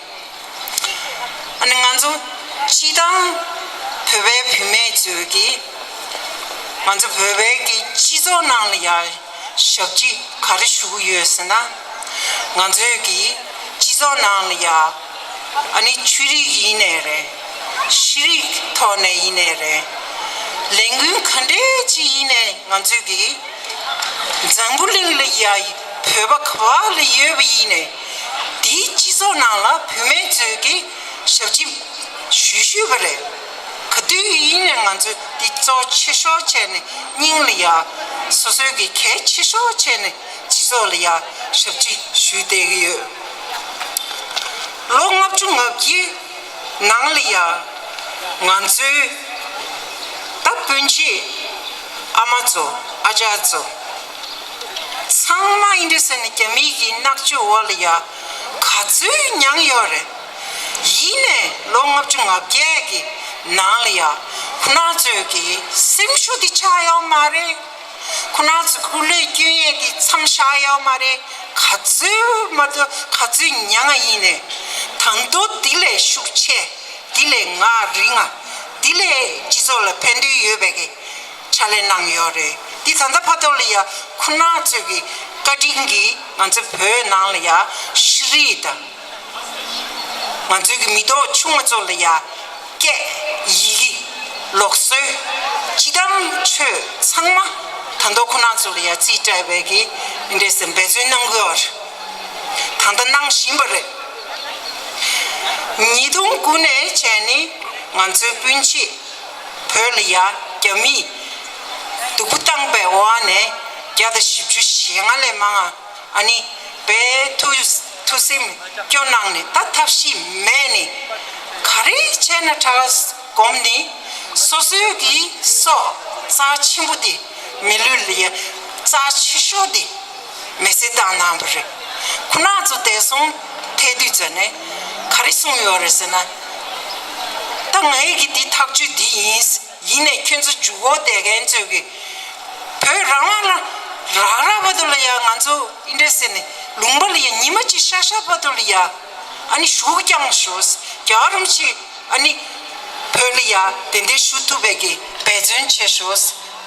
ཨ་ནི་ང་ཚོ་སྤྱིར་བཏང་བོད་པའི་བུད་མེད་ཚོས་ཀྱིས་ང་ཚོ་བོད་པའི་གི་སྤྱི་ཚོགས་ནང་ལ་ཡ་ཞབས་ཕྱི་ག་རེ་ཞུ་གི་ཡོད་ཟེར་ན། ང་ཚོའི་གི་སྤྱི་ཚོགས་ནང་ལ་ཡ་ཨ་ནི་ཆོས་རིག་ཡིན་ནའི་རེད། ཤེས་རིག་ཐོག་ནས་ཡིན་ནའི་རེད། ལས་འགུལ་ག་འདྲས་ཅིག་ཡིན་ནའི་ང་ཚོས་གི་འཛམ་བུ་གླིང་ལ་ཡ་བོད་པ་ག་པ་ལ་ཡོད་པ་ཡིན་ནའི་དེའི་སྤྱི་ཚོགས་ནང་ལ་བུད་མེད་ཚོས་གི་ཞབས་ཕྱི་ཞུ་ཞུས་པ་རེད། ག་དུས་ཡིན་ནའི་ང་ཚོས་འདི་གཙོ་ཆེ་ཤོས་བྱས་ནས་སྙིང་ལ་ཡ་སོ་སོའི་གི་གལ་ཆེ་ཤོས་བྱས་ནས་སྤྱི་ཚོགས་ལ་ཡ་ཞབས་ཕྱི་ཞུས་བསྡད་ཀྱི་ཡོད། ལོ་ལྔ་བཅུ་ང་བརྒྱད་ནང་ལ་ཡ་ང་ཚོའི་ད་སྤུན་མཆེད་ཨ་མ་ཚོ་ཨ་ཅག་ཚོ་ཚང་མ་ཡིན་འདྲ་ཟེར་ནས་རྒྱ་མིའི་གི་མནར་གཅོད་འོག་ལ་ཡ་ག་ཚོད་མྱངས་ཡོད་རེད། ཡིན་ནས་ལོ་ལྔ་བཅུ་ང་བརྒྱད་ཀྱི་ནང་ལ་ཡ་ཁོ་ན་ཚོས་ཀྱི་སེམས་ཤུགས་འདི་ཆག་ཡོད་མ་རེད། ཁོ་ན་ཚོ་སྐུ་ལས་སྐྱོན་ཡས་འདི་མཚམས་བཞག་ཡོད་མ་རེད། ག་ཚོད་མ་གཏོགས་ག་ཚོད་མྱངས་ཡིན་ནས་ད་དུང་འདི་ལས་ཤུགས་ཆེ། འདི་ལས་ངག་རིང་ང་། འདི་ལས་སྤྱི་ཚོགས་ལ་ཕན་ཐོགས་ཡོད་པའི་གི་ཕྱག་ལས་གནང་ཡོད་རེད། འདི་ད་ལྟ་བར་དུ་ལ་ཡ་ཁོ་ན་ཚོས་ཀྱི་བཀའ་དྲིན་གྱིས་ང་ཚོ་བོད་ནང་ལ་ཡ་ཤེས་རིག་དང་། ང་ཚོའི་གི་མི་ཐོག་ཆུང་བ་ཚོ་ལ་ཡ་སྐད་ཡི་གེ་ལུགས་སྲོལ་སྤྱི་དང་ཆོས་ཚང་མ་ད་དུང་ཁོ་ན་ཚོ་ལ་ཡ་རྩིས་སྤྲད་པའི་གི་འདི་འདྲས་སེ་འབད་བརྩོན་གནང་གི་ཡོད་རེད། ད་ལྟ་གནང་བཞིན་པ་རེད། ཉིས་སྟོང་དགུ་ནས་བྱས་ནས་ང་ཚོའི་སྤུན་མཆེད་བོད་ལ་ཡ་རྒྱ་མིས་སྡུག་པོ་བཏང་པའི་འོག་ནས་བརྒྱ་དང་བཞི་བཅུ་ཞེ་ལྔ་ལས་མང་ང་ཨ་ནི་དཔེ་ཐུགས་ཐུགས་སེམས་སྐྱོ་གནང་ནས་ད་ཐབས་ཤེས་མེད་ནས་ ག་རེ་བྱས་ན་དྲག་སྒོམ་ནི། སོ་སོའི་གི་སྲོག་རྩ་ཆེན་པོ་དེ། མི་ལུས་ལ་ཡ་རྩ་ཆེ་ཤོས་དེ་མེ་བསྲེགས་བཏང་གནང་བ་རེད། ཁོ་རང་ཚོ་བདེ་སྲུང་ཐད་དུས་ཙམ་ནས་ག་རེ་གསུངས་ཡོད་རེད་ཟེར་ན། ད་ངའི་གི་འདི་ཐག་གཅོད་འདི་ཡིན། ཡིན་ནས་ཁྱོད་ཚོ་འཇུག་སྒོ་བསྡད་མཁན་ཚོས་གི་བོད་རང་དབང་ལ་རག་རག་བར་དུ་ལ་ཡ་ང་ཚོ་ཨིན་འདྲ་ཟེར་ནས་ལུང་པ་ལ་ཡ་ཉི་མ་གཅིག་ཤར་ཤར་བར་དུ་ལ་ཡ། ཨ་ནི་ཞུགས་རྐྱང་ཞོག་རྒྱལ་བ་རིན་པོ་ཆེ་ཨ་ནི་བོད་ལ་ཡ་དེ་འདྲའི་ཞུ་ཐུབ་པའི་གི་འབད་བརྩོན་བྱེད་ཞོག་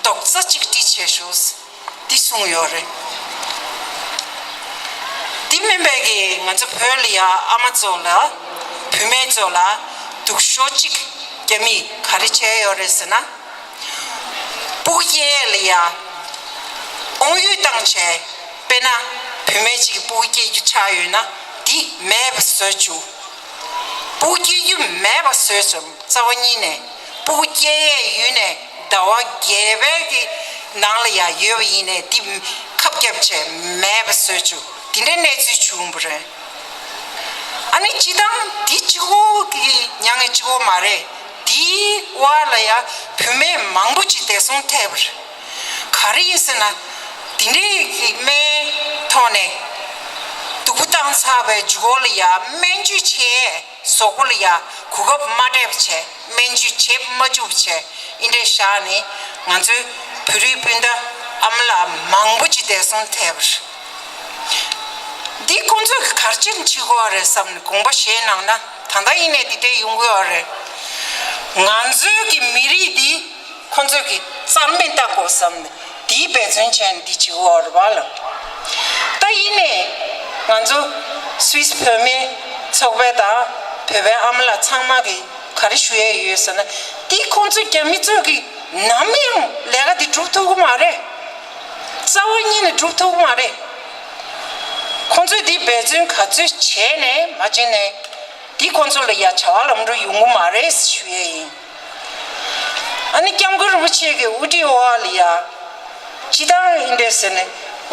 རྡོག་རྩ་གཅིག་སྒྲིལ་བྱེད་ཞོག་འདི་གསུངས་ཡོད་རེད། འདི་མིན་པའི་གི་ང་ཚོ་བོད་ལ་ཡ་ཨ་མ་ཚོ་ལ་བུད་མེད་ཚོ་ལ་སྡུག་ཤོས་གཅིག་རྒྱ་མིས་ག་རེ་བྱས་ཡོད་རེད་ཟེར་ན། སྤུ་གུ་སྐྱེ་ཡས་ལ་ཡ་དབང་ཡོད་བཏང་བྱས། དཔེར་ན་བུད་མེད་ཅིག་གི་སྤུ་གུ་སྐྱེ་རྒྱུ་ཆགས་ཡོད་ན་འདི་མེད་པ་བཟོ་བཅུག་སྤུ་གུ་སྐྱེ་རྒྱུ་མེད་པ་བཟོས་སོང་། རྩ་བ་ཉིད་ནས་སྤུ་གུ་སྐྱེ་ཡས་ཡུལ་ནས་ཟླ་བ་བརྒྱད་པའི་གི་ནང་ལ་ཡ་ཡོད་པ་ཡིན་ནའི་འདི་ཁ་བརྒྱབ་བྱས་མེད་པ་བཟོས་བཅུག་འདི་འདྲའི་གནས་ཚུལ་བྱུང་བ་རེད། ཨ་ནི་སྤྱི་བཏང་འདི་གཅིག་པོ་གི་མྱ་ངན་གཅིག་པོ་མ་རེད། དེའི་དབར་ལ་ཡ་བུད་མེད་མང་པོ་ཅིག་བདེ་སྲུང་ཐེབས་པ་རེད། ག་རེ་ཡིན་ཟེར་ན། དེ་འདྲའི་གི་སྨན་ཐོག་ནས་སྡུག་པོ་བཏང་ཚར་བའི་མཇུག་གུ་ལ་ཡ་སྨན་བཅོས་བྱས། གཟུགས་པོ་ལ་ཡ་གོ་སྐབས་མ་སྤྲད་པ་བྱས། སྨན་བཅོས་བྱེད་མ་བཅུག་པ་བྱས། ཨིན་འདྲའི་བཞག་ནས་ང་ཚོའི་བོད་རིགས་སྤུན་ཟླ་ཨ་མ་ལགས་མང་པོ་ཅིག་བདེ་སྲུང་ཐེབས་པ་རེད། འདི་ཁོང་ཚོས་ག་རེ་བྱེད་དགོས་རེད་བསམ་ནས་དགོངས་པ་བཞེས་གནང་ན་ད་ལྟ་ཡིན་ནའི་འདི་འདྲའི་ཡོང་གི་ཡོད་རེད། ང་ཚོའི་གི་མི་རིགས་འདི་ཁོང་ཚོས་གི་རྩ་མེད་བཏང་དགོས་བསམ་ནས་འདིའི་འབད་བརྩོན་བྱས་ནས་འདི་བྱེད་དགོས་རེད་པ་ལགས། ད་ཡིན་ནའི་ང་ཚོ་སུད་སི་བོད་མིའི་ཚོགས་པ་དང་བོད་པའི་ཨ་མ་ལགས་ཚང་མ་གི་ག་རེ་ཞུ་ཡས་ཡོད་ཟེར་ན། འདི་ཁོང་ཚོ་རྒྱ་མི་ཚོས་གི་ནམ་ཡང་ལས་ཀ་འདི་སྒྲུབ་ཐུབ་ཀྱི་མ་རེད། རྩ་བ་ཉིད་ནས་སྒྲུབ་ཐུབ་ཀྱི་མ་རེད། ཁོང་ཚོས་འདི་འབད་བརྩོན་ག་ཚོད་བྱས་ནས་མ་བྱས་ནས་འདི་ཁོང་ཚོ་ལ་ཡ་བྱ་བ་ལམ་འགྲོ་ཡོང་གི་མ་རེད་ཞུ་ཡས་ཡིན། ཨ་ནི་སྐྱབས་མགོན་རིན་པོ་ཆེ་གི་དབུ་ཁྲིད་འོག་ལ་ཡ་སྤྱི་བཏང་ཡིན་འདྲ་ཟེར་ནས་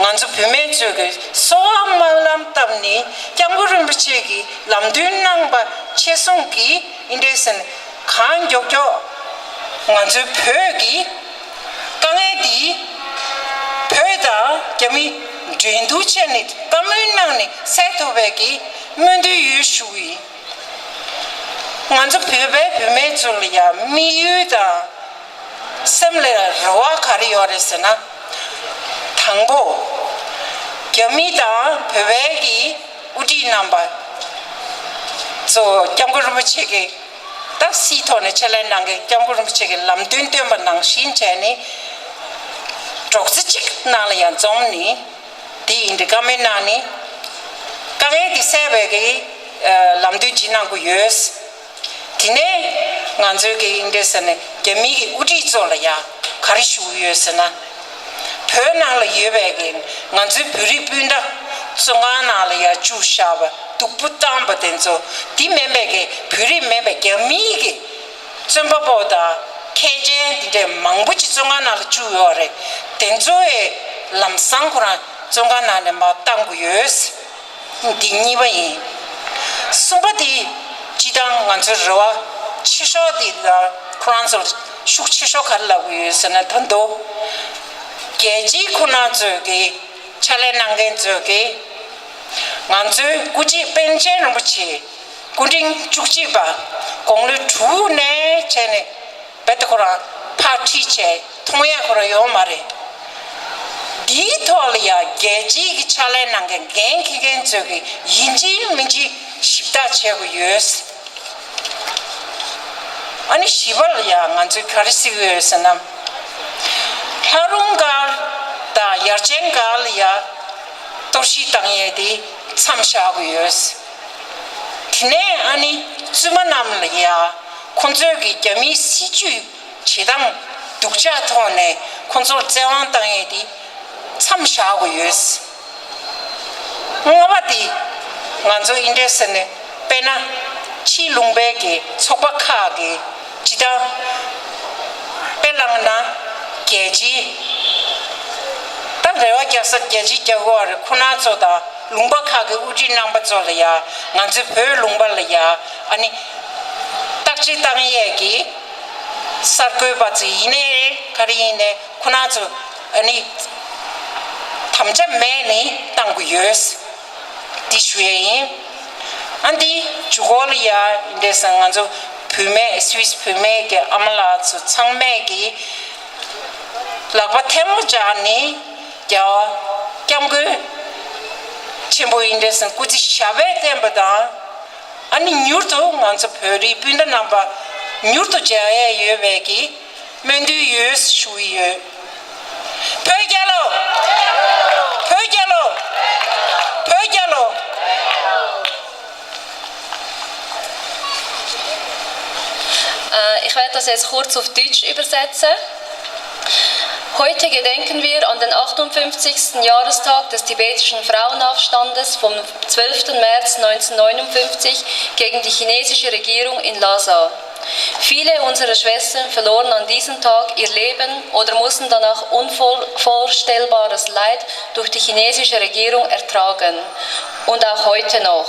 ང་ཚོ་བུད་མེད་ཚོས་གི་གསོལ་བ་སྨོན་ལམ་བཏབ་ནས་སྐྱབས་མགོན་རིན་པོ་ཆེ་གི་ལམ་སྟོན་གནང་པ་ཆེ་སོང་གི་ཡིན་འདྲ་ཟེར་ནས་གང་མགྱོགས་མགྱོགས་ང་ཚོའི་བོད་ཀྱི་དཀའ་ངལ་འདི་བོད་དང་རྒྱ་མི་འགྲན་བསྡུར་བྱས་ནས་བཀའ་མོལ་གནང་ནས་སེལ་ཐུབ་པའི་གི་སྨོན་འདུན་ཡོད་ཞུ་གི་ཡིན། ང་ཚོ་བོད་པའི་བུད་མེད་ཚོ་ལ་ཡང་དམིགས་ཡུལ་དང་སེམས་ལ་རེ་བ་ག་རེ་ཡོད་རེད་ཟེར་ན། དང་པོ། རྒྱ་མི་དང་བོད་པའི་གི་དབུ་ཁྲིད་རྣམ་པ་ཚོ་སྐྱབས་མགོན་རིན་པོ་ཆེ་གི་ད་སྲིད་ཐོག་ནས་ཕྱག་ལས་གནང་མཁན་སྐྱབས་མགོན་རིན་པོ་ཆེ་གི་ལམ་སྟོན་བཏོན་པ་ནང་བཞིན་བྱས་ནས་རོགས་ཚེ་གཅིག་ནང་ལ་ཡང་འཛོམས་ནས། དེ་ཡིན་དུས་བཀའ་མོལ་གནང་ནས་དཀའ་ངལ་དེ་སེལ་བའི་གི་ལམ་སྟོན་ཅིག་གནང་གི་ཡོད། དེ་ནས་ང་ཚོའི་གི་ཨིན་འདྲ་ཟེར་ནས་རྒྱ་མིའི་གི་དབུ་ཁྲིད་ཚོ་ལ་ཡ་ག་རེ་ཞུ་གི་ཡོད་ཟེར་ན། བོད་ནང་ལ་ཡོད་པའི་གི་ང་ཚོའི་བོད་རིགས་སྤུན་ཟླ་བཙོན་ཁང་ནང་ལ་ཡ་བཅུག་བཞག་པ་སྡུག་པོ་བཏང་པ་དེ་ཚོ་དེ་མིན་པའི་གི་བོད་རིགས་མིན་པའི་རྒྱ་མིའི་གི་བཙོན་པ་པོ་དང་མཁས་ཅན་དེ་འདྲའི་མང་པོ་ཅིག་བཙོན་ཁང་ནང་ལ་བཅུག་ཡོད་རེད། དེ་ཚོ་ཡི་ལམ་སང་ཁོ་རང་བཙོན་ཁང་ནང་ནས་མར་བཏང་དགོས་ཡོད། འདི་གཉིས་པ་ཡིན། གསུམ་པ་དེ་སྤྱི་བཏང་ང་ཚོའི་རེ་བ་ཆེ་ཤོས་དེ་ལ་ཁོ་རང་ཚོར་ཤུགས་ཆེ་ཤོས་ག་རེ་ལབ་དགོས་ཡོད་ཟེར་ན། ད་དུང་རྒྱལ་སྤྱིའི་ཁོ་རང་ཚོས་ཀྱི་ཕྱག་ལས་གནང་མཁན་ཚོས་ཀྱི་ང་ཚོའི་སྐུ་ཚེ་པཎ་ཆེན་རིན་པོ་ཆེ་སྐུ་ཕྲེང་བཅུ་གཅིག་པ་དགུང་ལོ་དྲུག་ནས་བྱས་ནས་རྦད་དེ་ཁོ་རང་ཕར་ཁྲིད་བྱས་མཐོང་ཡ་ཁོ་རང་ཡོད་མ་རེད། འདིའི་ཐོག་ལ་ཡང་རྒྱལ་སྤྱིའི་གི་ཕྱག་ལས་གནང་མཁན་འགན་འཁྱེར་མཁན་ཚོས་གི་ཡིན་གཅིག་མིན་གཅིག་ཞིབ་ལྟ་བྱེད་དགོས་ཡོད། ཨ་ནི་བཞི་པ་ལ་ཡང་ང་ཚོས་ག་རེ་གཟིགས་ཡོད་ཟེར་ན། ལྷ་རུང་སྒར་དང་ཡར་ཆེན་སྒར་ལ་ཡང་གཏོར་བཤིག་བཏང་ཡས་དེ་མཚམས་བཞག་དགོས་ཡོད། དེ་ནས་ཨ་ནི་བཙུན་མ་རྣམས་ལ་ཡ་ཁོང་ཚོས་ཀྱི་རྒྱ་མིའི་སྲིད་ཇུས་བྱེད་སྟངས་སྡུག་ཅག་ཐོག་ནས་ཁོང་ཚོར་བཙན་དབང་བཏང་ཡས་དེ་མཚམས་བཞག་དགོས་ཡོད། ལྔ་པ་དེ་ང་ཚོ་ཨིན་འདྲ་ཟེར་ནས་དཔེར་ན་ཕྱི་ལུང་པའི་གི་ཚོགས་པ་ཁག་གི་སྤྱི་བཏང་དཔེ་བླངས་ན་རྒྱལ་སྤྱིའི་ད་རེ་བ་རྒྱག་ས་རྒྱལ་སྤྱིའི་རྒྱལ་ཁབ་རེ་ཁོ་ན་ཚོ་དང་ལུང་པ་ཁག་གི་དབུ་ཁྲིད་རྣམ་པ་ཚོ་ལ་ཡ་ང་ཚོའི་བོད་ལུང་པ་ལ་ཡ་ཨ་ནི་ ཅིག་བཏང་ཡས་ཀྱི་གསར་འགོད་པ་ཚོ་ཡིན་ནའི་ག་རེ་ཡིན་ནའི་ཁོ་རང་ཚོ་ཨ་ནི་དམ་བཅའ་མེད་ནི་བཏང་གི་ཡོད། འདི་ཞུ་ཡས་ཡིན། ཨ་འདི་མཇུག་གོ་ལ་ཡ་འདྲས་ང་ཚོ་བུད་མེད་སུད་སི་བུད་མེད་ཀྱི་ཨ་མ་ལགས་ཚོ་ཚང་མས་ཀྱི་ལག་པ་ཐལ་མོ་སྦྱར་ནས་རྒྱལ་བ་སྐྱབས་མགོན་ཆེན་པོ་ཡིན་འདྲས་སྐུ་ཚེ་ཞབས་པད་བརྟན་པ་དང་། ཨ་ནི་མྱུར་དུ་ང་ཚོ་བོད་རིགས་སྤུན་ཟླ་རྣམ་པ་མྱུར་དུ་མཇལ་ཡས་ཡོད་པའི་གི་སྨོན་འདུན་ཡོད་ཞུ་ཡི་ཡོད། བོད་རྒྱལ་ལོ། བོད་རྒྱལ་ལོ། བོད་རྒྱལ་ལོ། Äh, ich werde das jetzt kurz auf Deutsch übersetzen. Heute gedenken wir an den achtundfünfzigsten Jahrestag des tibetischen Frauenaufstandes vom zwölften März neunzehnhundertneunundfünfzig gegen die chinesische Regierung in Lhasa. Viele unserer Schwestern verloren an diesem Tag ihr Leben oder mussten danach unvorstellbares Leid durch die chinesische Regierung ertragen. Und auch heute noch.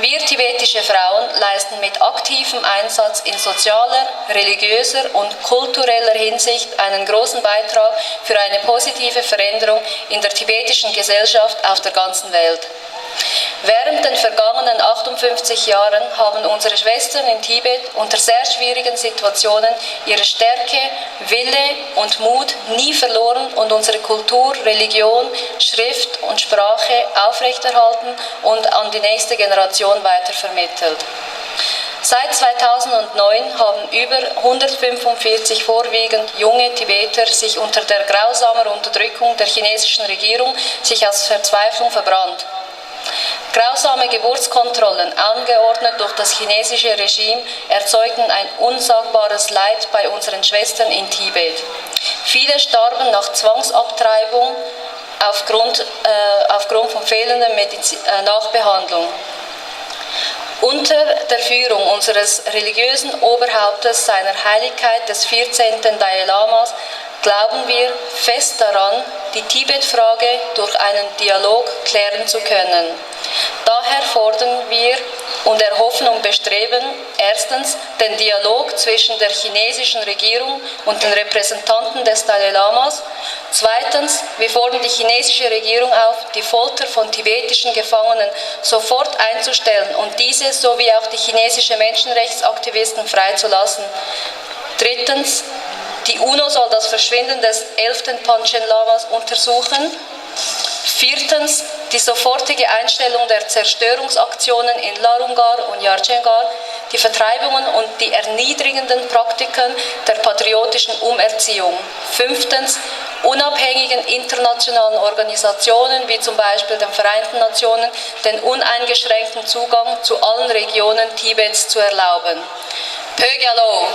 Wir tibetische Frauen leisten mit aktivem Einsatz in sozialer, religiöser und kultureller Hinsicht einen großen Beitrag für eine positive Veränderung in der tibetischen Gesellschaft auf der ganzen Welt. Während den vergangenen achtundfünfzig Jahren haben unsere Schwestern in Tibet unter sehr schwierigen Situationen ihre Stärke, Wille und Mut nie verloren und unsere Kultur, Religion, Schrift und Sprache aufrechterhalten und an die nächste Generation weitervermittelt. Seit zweitausendneun haben über hundertfünfundvierzig vorwiegend junge Tibeter sich unter der grausamen Unterdrückung der chinesischen Regierung sich aus Verzweiflung verbrannt. Grausame Geburtskontrollen, angeordnet durch das chinesische Regime, erzeugten ein unsagbares Leid bei unseren Schwestern in Tibet. Viele starben nach Zwangsabtreibung aufgrund, äh, aufgrund von fehlender Medizin, äh, Nachbehandlung. Unter der Führung unseres religiösen Oberhauptes, seiner Heiligkeit des vierzehnten Dalai Lamas, glauben wir fest daran, die Tibet-Frage durch einen Dialog klären zu können. Daher fordern wir und erhoffen und bestreben, erstens den Dialog zwischen der chinesischen Regierung und den Repräsentanten des Dalai Lamas. Zweitens, wir fordern die chinesische Regierung auf, die Folter von tibetischen Gefangenen sofort einzustellen und diese sowie auch die chinesische Menschenrechtsaktivisten freizulassen. Drittens, die UNO soll das Verschwinden des elften Panchen Lamas untersuchen. Viertens, die sofortige Einstellung der Zerstörungsaktionen in Larungar und Yarchengar, die Vertreibungen und die erniedrigenden Praktiken der patriotischen Umerziehung. Fünftens, unabhängigen internationalen Organisationen wie zum Beispiel den Vereinten Nationen den uneingeschränkten Zugang zu allen Regionen Tibets zu erlauben. Pögalo.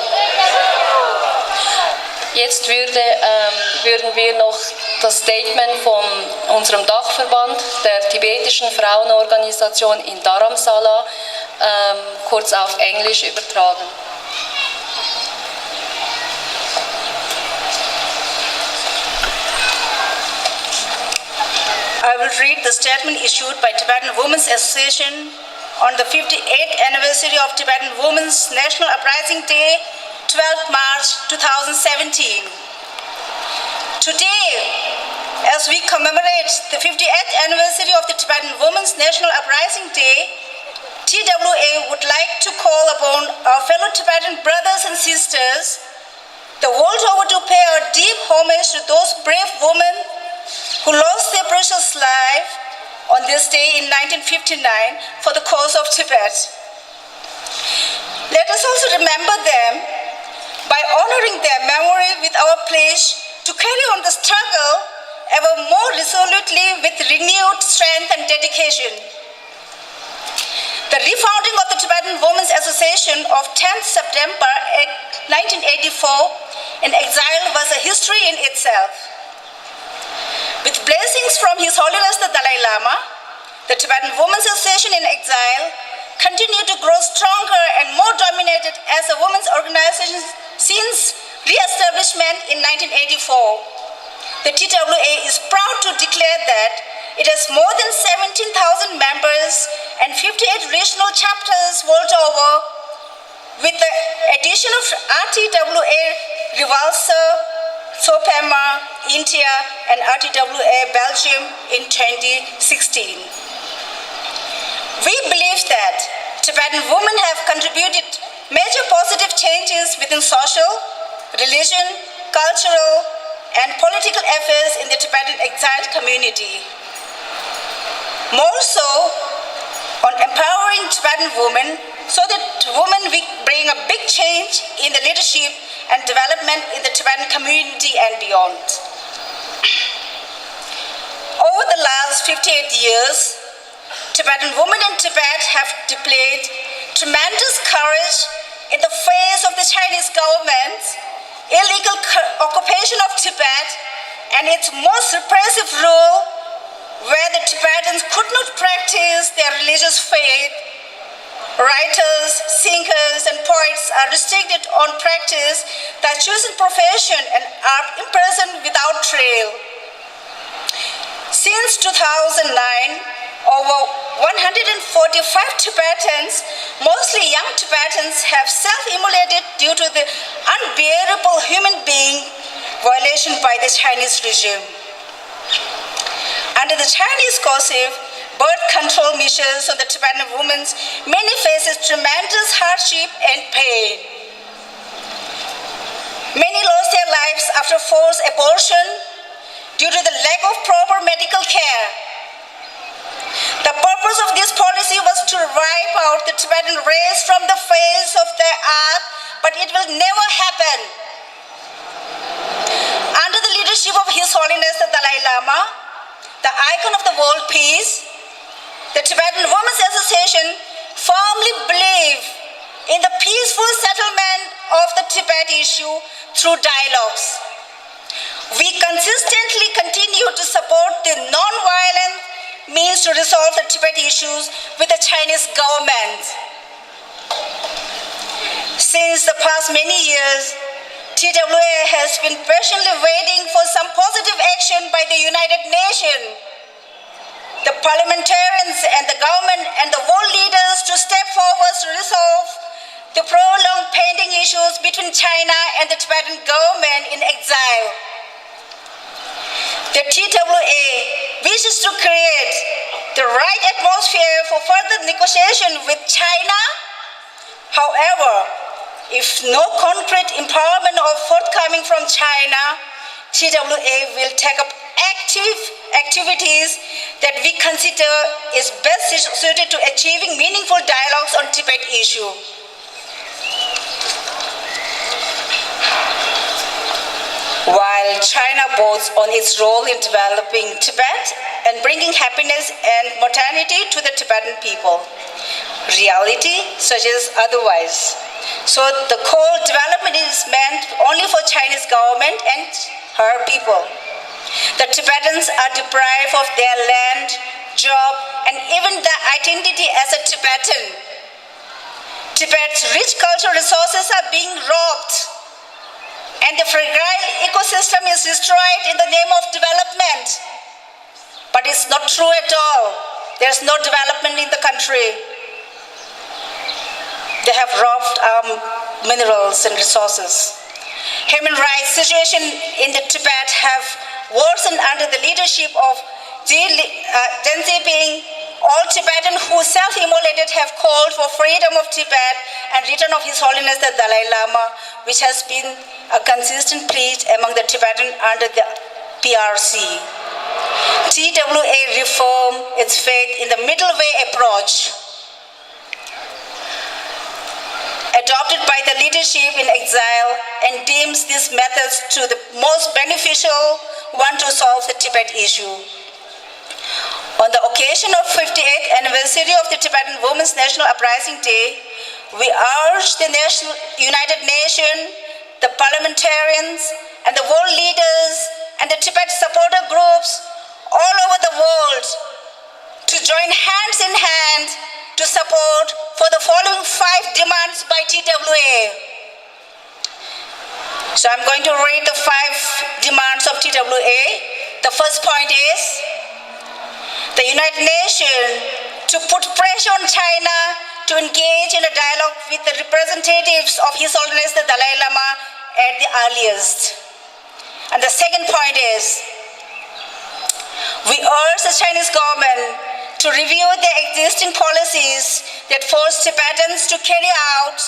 Jetzt würde, ähm, würden wir noch das Statement von unserem Dachverband der tibetischen Frauenorganisation in Dharamsala, ähm, kurz auf Englisch übertragen. I will read the statement issued by Tibetan Women's Association on the fifty-eighth anniversary of Tibetan Women's National Uprising Day, twelfth March two thousand seventeen. Today, as we commemorate the fifty-eighth anniversary of the Tibetan Women's National Uprising Day, T W A would like to call upon our fellow Tibetan brothers and sisters the world over to pay our deep homage to those brave women who lost their precious life on this day in nineteen fifty-nine for the cause of Tibet. Let us also remember them by honoring their memory with our pledge to carry on the struggle ever more resolutely with renewed strength and dedication. The refounding of the Tibetan Women's Association of tenth September nineteen eighty-four in exile was a history in itself. With blessings from His Holiness the Dalai Lama, the Tibetan Women's Association in exile continued to grow stronger and more dominated as a women's organization since re-establishment in nineteen eighty-four. The T W A is proud to declare that it has more than seventeen thousand members and fifty-eight regional chapters world over. With the addition of R T W A Revulsa, Tsopema, India, and R T W A Belgium in twenty sixteen, we believe that Tibetan women have contributed major positive changes within social, religion, cultural, and political affairs in the Tibetan exiled community. More so, on empowering Tibetan women so that women will bring a big change in the leadership and development in the Tibetan community and beyond. Over the last fifty-eight years, Tibetan women in Tibet have displayed tremendous courage in the face of the Chinese government's illegal occupation of Tibet and its most repressive rule, where the Tibetans could not practice their religious faith. Writers, singers, and poets are restricted on practice, their chosen profession, and are imprisoned without trial. Since two thousand nine, over one hundred forty-five Tibetans, mostly young Tibetans, have self-immolated due to the unbearable human being violation by the Chinese regime. Under the Chinese coercive birth control measures on the Tibetan women, many faces tremendous hardship and pain. Many lost their lives after forced abortion due to the lack of proper medical care. The purpose of this policy was to wipe out the Tibetan race from the face of the earth, but it will never happen. Under the leadership of His Holiness the Dalai Lama, the icon of the world peace, the Tibetan Women's Association firmly believe in the peaceful settlement of the Tibet issue through dialogues. We consistently continue to support the non-violent means to resolve the Tibet issues with the Chinese government. Since the past many years, T W A has been patiently waiting for some positive action by the United Nations, the parliamentarians and the government and the world leaders to step forward to resolve the prolonged pending issues between China and the Tibetan government in exile. The T W A wishes to create the right atmosphere for further negotiation with China. However, if no concrete empowerment of forthcoming from China, T W A will take up active activities that we consider is best suited to achieving meaningful dialogues on Tibet issue. While China boasts on its role in developing Tibet and bringing happiness and modernity to the Tibetan people, reality suggests otherwise. So the coal development is meant only for Chinese government and her people. The Tibetans are deprived of their land, job, and even their identity as a Tibetan. Tibet's rich cultural resources are being robbed, and the fragile ecosystem is destroyed in the name of development. But it's not true at all. There's no development in the country. They have robbed our minerals and resources. Human rights situation in the Tibet have worsened under the leadership of Xi, uh, Deng Xiaoping. All Tibetans who self-immolated have called for freedom of Tibet and return of His Holiness the Dalai Lama, which has been a consistent plea among the Tibetan under the P R C. T W A reform its faith in the middle way approach adopted by the leadership in exile and deems these methods to the most beneficial one to solve the Tibet issue. On the occasion of fifty-eighth anniversary of the Tibetan Women's National Uprising Day, we urge the National United Nations, the parliamentarians, and the world leaders and the Tibet supporter groups all over the world to join hands in hand to support for the following five demands by T W A. So I'm going to read the five demands of T W A. The first point is the United Nations to put pressure on China to engage in a dialogue with the representatives of His Holiness the Dalai Lama at the earliest. And the second point is, we urge the Chinese government to review the existing policies that force Tibetans to carry out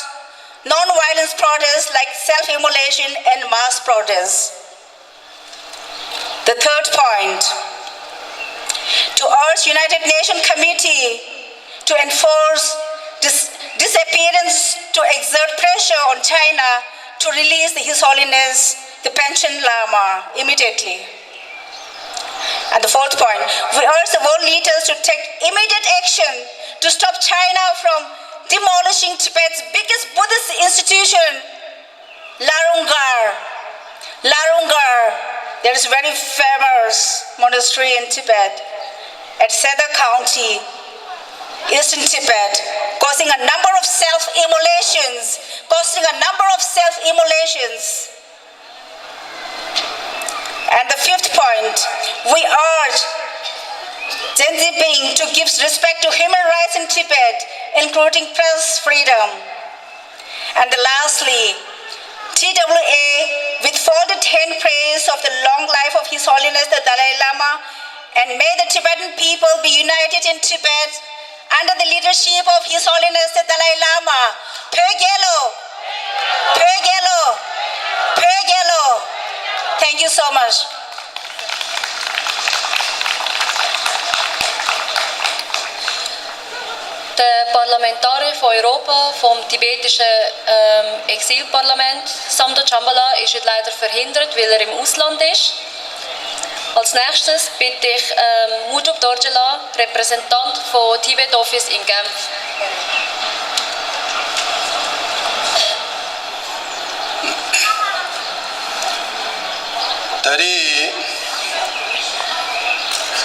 non-violence protests like self-immolation and mass protests. The third point, to urge United Nations Committee to enforce dis- disappearance, to exert pressure on China to release His Holiness the Panchen Lama immediately. And the fourth point, we urge the world leaders to take immediate action to stop China from demolishing Tibet's biggest Buddhist institution, Laronggar. Laronggar, there is a very famous monastery in Tibet, at Seda County, Eastern Tibet, causing a number of self-immolations, causing a number of self-immolations. And the fifth point, we urge Xi Jinping to give respect to human rights in Tibet, including press freedom. And lastly, T W A withhold the ten prayers of the long life of His Holiness the Dalai Lama, and may the Tibetan people be united in Tibet under the leadership of His Holiness the Dalai Lama. Pyoge lo, pyoge lo, pyoge lo. Thank you so much. Der Parlamentarier von Europa vom tibetischen ähm, Exilparlament, Samdo Chambala, ist heute leider verhindert, weil er im Ausland ist. Als nächstes bitte ich ähm, Mutup Dorjela, Repräsentant von Tibet Office in Genf. ད་རེས་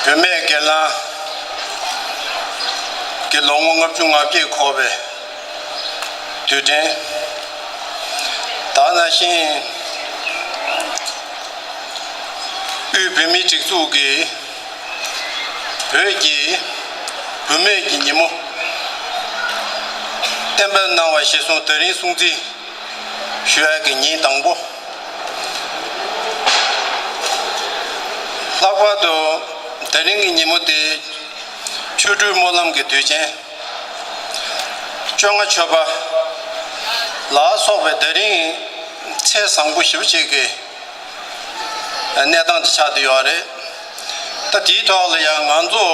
བུད་མེད་སྒེར་ལངས་ཀྱི་ལོ་ངོ་ལྔ་བཅུ་ང་བརྒྱད་འཁོར་བའི་དུས་དྲན། ད་ག་ནང་བཞིན་དབུས་བོད་མིའི་སྒྲིག་འཛུགས་ཀྱིས་བོད་ཀྱི་བུད་མེད་ཀྱི་ཉིན་མོ་གཏན་འབེབས་གནང་བ་གཞིར་བཟུང་དེ་རིང་སྲུང་བརྩི་ཞུ་ཡག་གི་ཉིན་དང་པོ། ལྷག་པར་དུ་དེ་རིང་གི་ཉིན་མོ་དེ་ཆོ་འཕྲུལ་སྨོན་ལམ་གྱི་དུས་ཆེན། བཅོ་ལྔ་མཆོད་པ་ལ་སོགས་པའི་དེ་རིང་ཚེས་བཟང་པོ་ཞེ་པོ་ཅིག་གི་གནས་སྟངས་དེ་ཆགས་བསྡད་ཡོད་རེད། ད་དེའི་ཐོག་ལ་ཡང་ང་ཚོ་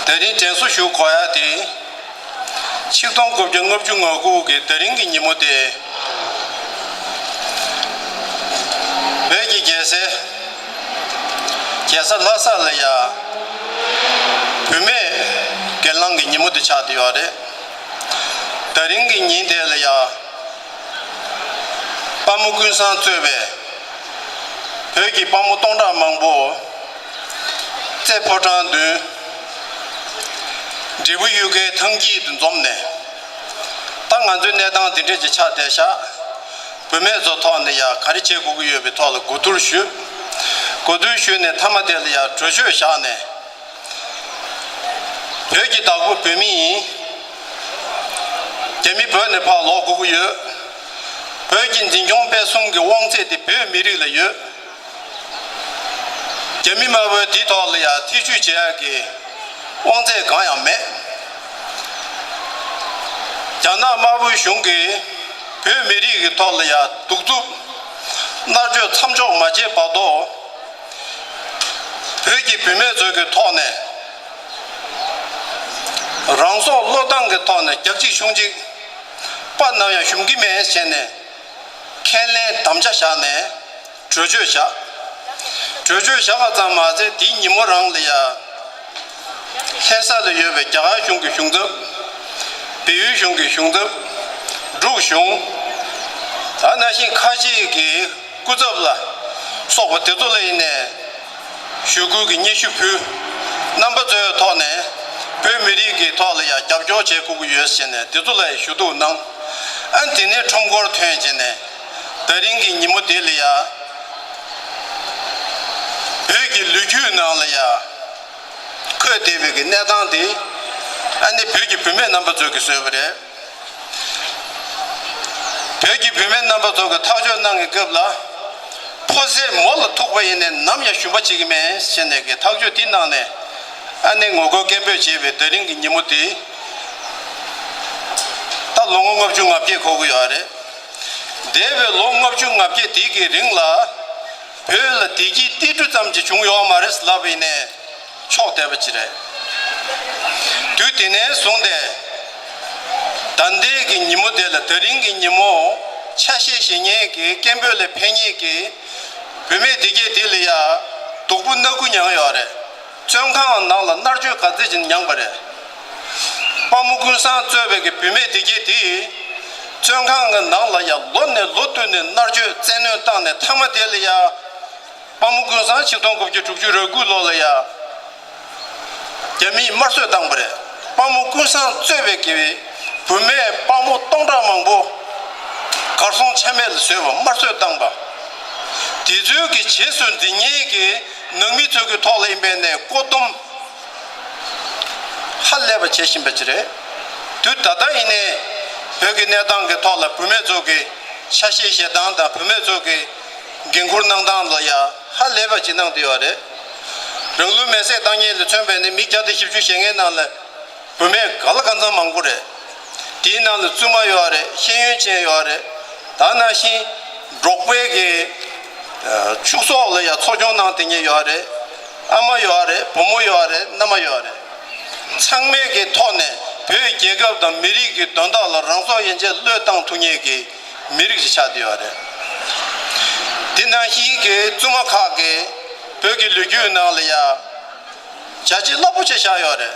དེ་རིང་དྲན་གསོ་ཞུ་དགོས་ཡ་དེ། ཆིག་སྟོང་དགུ་བརྒྱ་ལྔ་བཅུ་ང་དགུ་གི་དེ་རིང་གི་ཉིན་མོ་དེ། བོད་ཀྱི་རྒྱལ་སྲས་རྒྱལ་ས་ལྷ་ས་ལ་ཡ་བུད་མེད་སྒེར་ལངས་ཀྱི་ཉིན་མོ་དེ་ཆགས་བསྡད་ཡོད་རེད། དེ་རིང་གི་ཉིན་དེ་ལ་ཡ། དཔའ་མོ་ཀུན་བཟང་གཙོས་པའི་བོད་ཀྱི་དཔའ་མོ་སྟོང་ཕྲག་མང་པོ་རྩེ་ཕོ་བྲང་མདུན་འབྲས་བུ་གཡུ་རལ་ཐང་དཀྱིལ་དུ་འཛོམས་ནས། ད་ང་ཚོའི་གནས་སྟངས་འདི་འདྲ་ཅིག་ཆགས་བསྡད་ཤག་བུད་མེད་ཚོ་ཐོག་ནས་ཡ་ག་རེ་བྱེད་དགོས་ཀྱི་ཡོད་པའི་ཐོག་ལ་གོ་བསྡུར་ཞུས། གོ་བསྡུར་ཞུས་ནས་མཐའ་མ་དེ་ལ་ཡ་གྲོས་ཆོད་བཞག་ནས། བོད་ཀྱི་བདག་པོ་བོད་མི་ཡིན། རྒྱ་མི་བོད་ནས་ཕར་ལོག་དགོས་ཀྱི་ཡོད། བོད་ཀྱི་འཛིན་སྐྱོང་སྤེལ་གསུམ་གྱི་དབང་ཚད་དེ་བོད་མི་རིགས་ལ་ཡོད། རྒྱ་མི་དམར་པོས་དེའི་ཐོག་ལ་ཡང་ཐེ་བྱུས་བྱེད་ཡག་གི་དབང་ཚད་གང་ཡང་མེད། རྒྱ་ནག་དམར་པོའི་གཞུང་གིས་བོད་མི་རིགས་ཀྱི་ཐོག་ལ་ཡང་གདུག་རྩུབ་མནར་གཅོད་མཚམས་འཇོག་མ་བྱས་བར་དུ། བོད་ཀྱི་བུད་མེད་ཚོའི་གི་ཐོག་ནས་རང་སྲོག་བློས་བཏང་གི་ཐོག་ནས་རྒྱག་གཅིག་ཤོང་གཅིག་པ་ནམ་ཡང་ཞུམ་གྱི་མེད་ཟེར་ནས་ཁས་ལེན་དམ་བཅའ་བཞག་ནས་གྲོས་ཆོད་བཞག་གྲོས་ཆོད་བཞག་པ་ཙམ་མ་ཟད་དེའི་ཉིན་མོ་རང་ལ་ཡ་ལྷ་ས་ལ་ཡོད་པའི་རྒྱ་གར་གཞུང་གི་གཞུང་ཚབ། བལ་ཡུལ་གཞུང་གི་གཞུང་ཚབ། འབྲུག་གཞུང་། ད་ནང་བཞིན་ཁ་ཆེ་གི་སྐུ་ཚབ་ལ་སོགས་པ་དེ་ཚོ་ལ་ཡིན་ནས་ཞུ་སྐུལ་གྱི་སྙན་ཞུ་ཕུལ། རྣམ་པ་ཚོའི་ཐོག་ནས་བོད་མི་རིགས་ཀྱི་ཐོག་ལ་ཡང་རྒྱབ་སྐྱོར་བྱེད་དགོས་ཀྱི་ཡོད་ཟེར་ནས་དེ་ཚོ་ལ་ཡང་ཞུ་གཏུག་གནང་། ཨ་ནི་དེ་ནས་ཁྲོམ་སྐོར་ཐོན་བྱས་ནས་ད་རིང་གི་ཉིན་མོ་དེ་ལ་ཡང་བོད་ཀྱི་ལོ་རྒྱུས་ནང་ལ་ཡང་འཁོད་བསྡད་པའི་གི་གནས་སྟངས་དེ་ཨ་ བུད་མེད་རྣམ་པ་ཚོ་གིས་བཟོས་པ་རེད། བོད་ཀྱི་བུད་མེད་རྣམ་པ་ཚོ་གིས་ཐག་གཅོད་གནང་གི་སྐབས་ལ། ཕོ་ཟས་མོ་ལ་ཐུག་པ་ཡིན་ནའི་ནམ་ཡང་ཞུམ་པ་བྱེད་ཀྱི་མེད་ཟེར་ནས་ཀྱི་ཐག་གཅོད་དེ་གནང་ནས། ཨ་ནི་ངོ་རྒོལ་སྐད་འབོད་བྱས་པའི་ད་རིང་གི་ཉིན་མོ་དེ། ད་ལོ་ངོ་ལྔ་བཅུ་ང་བརྒྱད་འཁོར་གྱི་ཡོད་རེད། འདས་པའི་ལོ་ལྔ་བཅུ་ང་བརྒྱད་དེ་གི་རིང་ལ། བོད་ལ་བདེ་སྐྱིད་ཏིལ་འབྲུ་ཙམ་གྱིས་བྱུང་ཡོད་མ་རེད་ལབ་པ་ཡིན་ནའི་ཆོག་བསྡད་པ་ཅིག་རེད། དུས་དེ་ནས་བཟུང་སྟེ། ད་ལྟའི་གི་ཉིན་མོ་དེ་ལ་ད་རིང་གི་ཉིན་མོ་ཆ་ཤས་བཞེས་མཁན་གྱི་སྐད་འབོད་ལ་ཕེབས་མཁན་གྱི་བུད་མེད་དེ་གས་དེ་ལ་ཡ་སྡུག་པོ་སྣ་དགུ་མྱངས་ཡོད་རེད། བཙོན་ཁང་ནང་ལ་མནར་གཅོད་ག་ཚད་ཅིག་མྱངས་པ་རེད། དཔའ་མོ་ཀུན་བཟང་གཙོས་པའི་གི་བུད་མེད་དེ་གས་དེ་བཙོན་ཁང་གི་ནང་ལ་ཡ་ལོ་ནས་ལོ་བསྟུད་ནས་མནར་གཅོད་བཙན་གནོན་བཏང་ནས་མཐའ་མ་དེ་ལ་ཡ། དཔའ་མོ་ཀུན་བཟང་ཆིག་སྟོང་དགུ་བརྒྱ་དྲུག་ཅུ་རེ་དགུ་ལོ་ལ་ཡ། རྒྱ་མིས་དམར་གསོད་བཏང་པ་རེད། དཔའ་མོ་ཀུན་བཟང་གཙོས་པའི་གི་བུད་མེད་དཔའ་མོ་སྟོང་ཕྲག་མང་པོ་གར་སོང་ཆ་མེད་ལ་བཟོས་པ་དམར་གསོད་བཏང་པ། དེ་ཚོའི་གི་རྗེས་སུ་འཛིན་མཁན་གྱི་ནང་མི་ཚོའི་གི་ཐོག་ལ་ཡིན་པའི་ནས་བཀོད་འདོམས་ཧ་ལས་པ་བྱེད་བཞིན་པ་ཅིག་རེད། དུས་ད་ལྟ་ཡིན་ནའི་བོད་ཀྱི་གནས་སྟངས་ཀྱི་ཐོག་ལ་བུད་མེད་ཚོ་གི་ཆ་ཤས་བཞེས་སྟངས་དང་བུད་མེད་ཚོ་གི་འགན་འཁུར་གནང་སྟངས་ལ་ཡ་ཧ་ལས་པ་ཅིག་གནང་བསྡད་ཡོད་རེད། རང་ལུས་མེར་སྲེག་བཏང་མཁན་ལ་མཚོན་པའི་ནི་མི་བརྒྱ་དང་བཞི་བཅུ་ཞེ་ལྔའི་ནང་ལ་བུད་མེད་ག་ལ་གང་འཚམ་མང་པོ་རེད། དེའི་ནང་ལ་བཙུན་མ་ཡོད་རེད། ཤེས་ཡོན་ཅན་ཡོད་རེད། ད་ནང་བཞིན་འབྲོག་པའི་གི་ཕྱུགས་ཟོག་ལ་ཡ་འཚོ་སྐྱོང་གནང་བསྡད་མཁན་ཡོད་རེད། ཨ་མ་ཡོད་རེད། བུ་མོ་ཡོད་རེད། མནའ་མ་ཡོད་རེད། ཚང་མའི་གི་ཐོག་ནས་བོད་རྒྱལ་ཁབ་དང་མི་རིགས་ཀྱི་དོན་དག་ལ་རང་སྲོག་ཡན་ཆད་བློས་བཏང་ཐུབ་མཁན་གྱི་མི་རིགས་ཤིག་ཆགས་བསྡད་ཡོད་རེད། དེ་ནང་བཞིན་གྱི་བཙུན་མ་ཁག་གིས་བོད་ཀྱི་ལོ་རྒྱུས་ནང་ལ་ཡ་བྱས་རྗེས་རླབས་པོ་ཆེ་བཞག་ཡོད་རེད།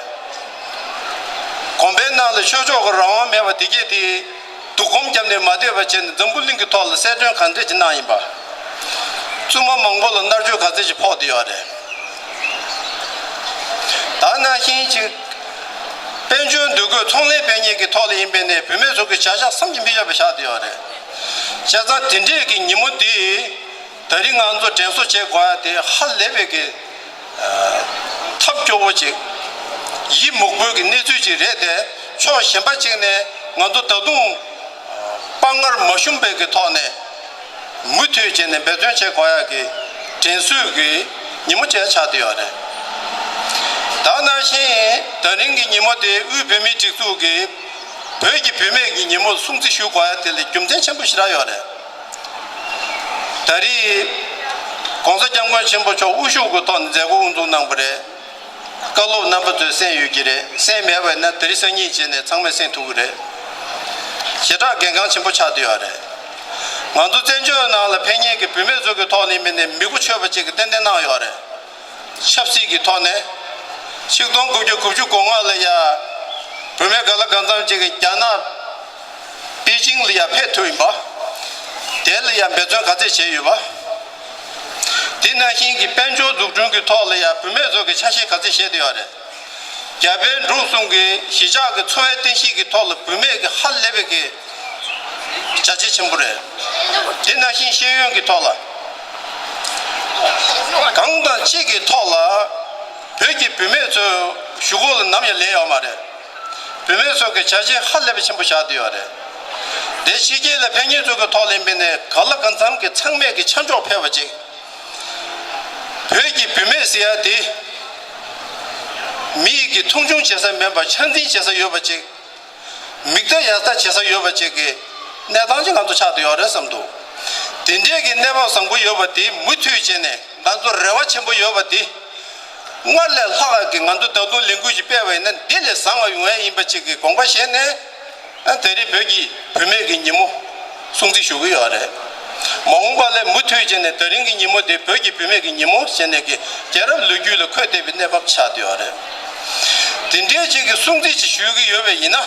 གོང་པའི་ནང་ལ་ཆོས་ཕྱོགས་ཀྱི་རང་དབང་མེད་པ་དེ་གས་དེ་སྡུག་སྒོམ་བརྒྱབ་ནས་མ་བསྡད་པ་བྱས་ནས་འཛམ་བུ་གླིང་གི་ཐོག་ལ་གསལ་སྟོན་ག་འདྲ་ཅིག་གནང་ཡིན་པ། བཙུན་མ་མང་པོ་ལ་མནར་གཅོད་ག་ཚད་ཅིག་ཕོག་བསྡད་ཡོད་རེད། ད་ནང་བཞིན་ཅིག་དཔལ་འབྱོར་འདུ་འགོད་ཚོང་ལས་སྤེལ་མཁན་གྱི་ཐོག་ལ་ཡིན་པའི་ནས་བུད་མེད་ཚོ་གི་བྱ་གཞག་བསམ་གྱིས་མི་ཁྱབ་པ་བཞག་བསྡད་ཡོད་རེད། བྱས་ཙང་དེ་འདྲས་ཀྱི་ཉིན་མོ་འདི་ད་རིང་ང་ཚོ་དྲན་གསོ་བྱེད་དགོས་ཡ་དེ་ཧ་ལས་པའི་གི་ཐབས་སྐྱོ་བོ་ཅིག་ཡིད་མུག་པོའི་གི་གནས་ཚུལ་ཅིག་རེད་དེ། ཕྱོགས་གཞན་པ་ཅིག་ནས་ང་ཚོ་ད་དུང་དཔའ་ངར་མ་ཞུམ་པའི་གི་ཐོག་ནས། མུ་མཐུད་བྱས་ནས་འབད་བརྩོན་བྱེད་དགོས་ཡག་གི་དྲན་གསོའི་གི་ཉིན་མོ་བཅས་ཆགས་བསྡད་ཡོད་རེད། ད་ནང་བཞིན་ད་རིང་གི་ཉིན་མོ་དེ་དབུས་བོད་མིའི་སྒྲིག་འཛུགས་ཀྱིས་བོད་ཀྱི་བུད་མེད་ཀྱི་ཉིན་མོར་སྲུང་བརྩི་ཞུ་དགོས་ཡག་དེ་ལ་རྒྱུ་མཚན་ཆེན་པོ་ཞེ་དྲག་ཡོད་རེད། ད་རེས་༸གོང་ས་༸སྐྱབས་མགོན་ཆེན་པོ་མཆོག་དབུ་བཞུགས་ཀྱི་ཐོག་ནས་མཛད་སྒོ་དབུ་འཛུགས་གནང་བ་རེད། བཀའ་སློབ་རྣམ་པ་ཚོས་གསན་ཡོད་ཀྱི་རེད། གསན་མེད་པ་ཡིན་ན་དེ་རིང་སང་ཉིན་བྱས་ནས་ཚང་མས་གསན་ཐུབ་ཀྱི་རེད། ཞེ་དྲག་གལ་འགངས་ཆེན་པོ་ཆགས་བསྡད་ཡོད་རེད། ང་ཚོ་བཙན་བྱོལ་ནང་ལ་ཕེབས་མཁན་གྱི་བུད་མེད་ཚོ་གི་ཐོག་ནས་མིན་ནས་མི་གོ་ཆོད་པ་ཅིག་གིས་ཏན་ཏན་གནང་ཡོད་རེད། ཆབ་སྲིད་ཀྱི་ཐོག་ནས་ཆིག་སྟོང་དགུ་བརྒྱ་དགུ་བཅུ་གོ་ལྔ་ལ་ཡ་བུད་མེད་ག་ལ་གང་འཚམ་ཅིག་གིས་རྒྱ་ནག་པེ་ཅིང་ལ་ཡ་ཕེབས་ཐུབ་ཡིན་པ། དེ་ལ་ཡ་འབད་བརྩོན་ག་ཚད་བྱས་ཡོད་པ། དེ་ནང་བཞིན་གྱི་དཔལ་འབྱོར་འཛུགས་སྐྲུན་གྱི་ཐོག་ལ་ཡ་བུད་མེད་ཚོ་གི་ཆ་ཤས་ག་ཚད་བཞེས་བསྡད་ཡོད་རེད། རྒྱ་བལ་འབྲུག་གསུམ་གྱི་གཞིས་ཆགས་ཀྱི་འཚོ་བའི་རྟེན་གཞི་གི་ཐོག་ལ་བུད་མེད་ཀྱི་ཧ་ལས་པའི་གི་བྱས་རྗེས་ཆེན་པོ་རེད། དེ་ནང་བཞིན་ཤེས་ཡོན་གྱི་ཐོག་ལ། གང་དང་ཅི་གི་ཐོག་ལ་བོད་ཀྱི་བུད་མེད་ཚོའི་གཞུག་གུ་ལ་ནམ་ཡང་ལན་ཡོད་མ་རེད། བུད་མེད་ཚོ་གི་བྱས་རྗེས་ཧ་ལས་པའི་ཆེན་པོ་བཞག་བསྡད་ཡོད་རེད། དེ་ཕྱི་རྒྱལ་ལ་ཕེབས་མཁན་ཚོ་གི་ཐོག་ལ་ཡིན་པའི་ནས་ག་ལ་གང་འཚམ་གྱི་ཚང་མས་ཀྱི་ཆ་འཇོག་ཕེབས་པ་ཅིག་བོད་ཀྱི་བུད་མེད་ཟེར་ཡ་དེ། མི་ཡིས་ཀྱི་མཐོང་ཆུང་བྱེད་ས་མིན་པར་ཆ་འཛིན་བྱེད་ས་ཡོད་པ་ཅིག་མིག་ལྟ་ཡར་ལྟ་བྱེད་ས་ཡོད་པ་ཅིག་གི་གནས་སྟངས་ཅིག་ང་ཚོ་ཆགས་བསྡད་ཡོད་རེད་བསམ་འདུག་དེ་འདྲས་ཀྱི་གནས་བབ་བཟང་པོ་ཡོད་པ་དེ་མུ་མཐུད་བྱས་ནས་ང་ཚོ་རེ་བ་ཆེན་པོ་ཡོད་པ་དེ། སྔར་ལས་ལྷག་གི་ང་ཚོ་ད་དུང་ལས་འགུལ་ཞིག་སྤེལ་བ་ཡིན་ན་འདི་ལས་བཟང་བ་ཡོང་ཡ་ཡིན་པ་ཅིག་གི་དགོངས་པ་བཞེས་ནས། ཨ་ད་རེས་བོད་ཀྱི་བུད་མེད་ཀྱི་ཉིན་མོ་སྲུང་བརྩི་ཞུ་གི་ཡོད་རེད། མ་འོངས་པ་ལ་མུ་མཐུད་བྱས་ནས་ད་རིང་གི་ཉིན་མོ་དེ་བོད་ཀྱི་བུད་མེད་ཀྱི་ཉིན་མོ་ཟེར་ནས་ཀྱི་རྒྱལ་རབས་ལོ་རྒྱུས་ལ་འཁོད་བསྡད་པའི་གནས་བབ་ཆགས་བསྡད་ཡོད་རེད། དེ་འདྲའི་ཅིག་གི་སྲུང་བརྩི་ཅིག་ཞུ་གི་ཡོད་པ་ཡིན་ན།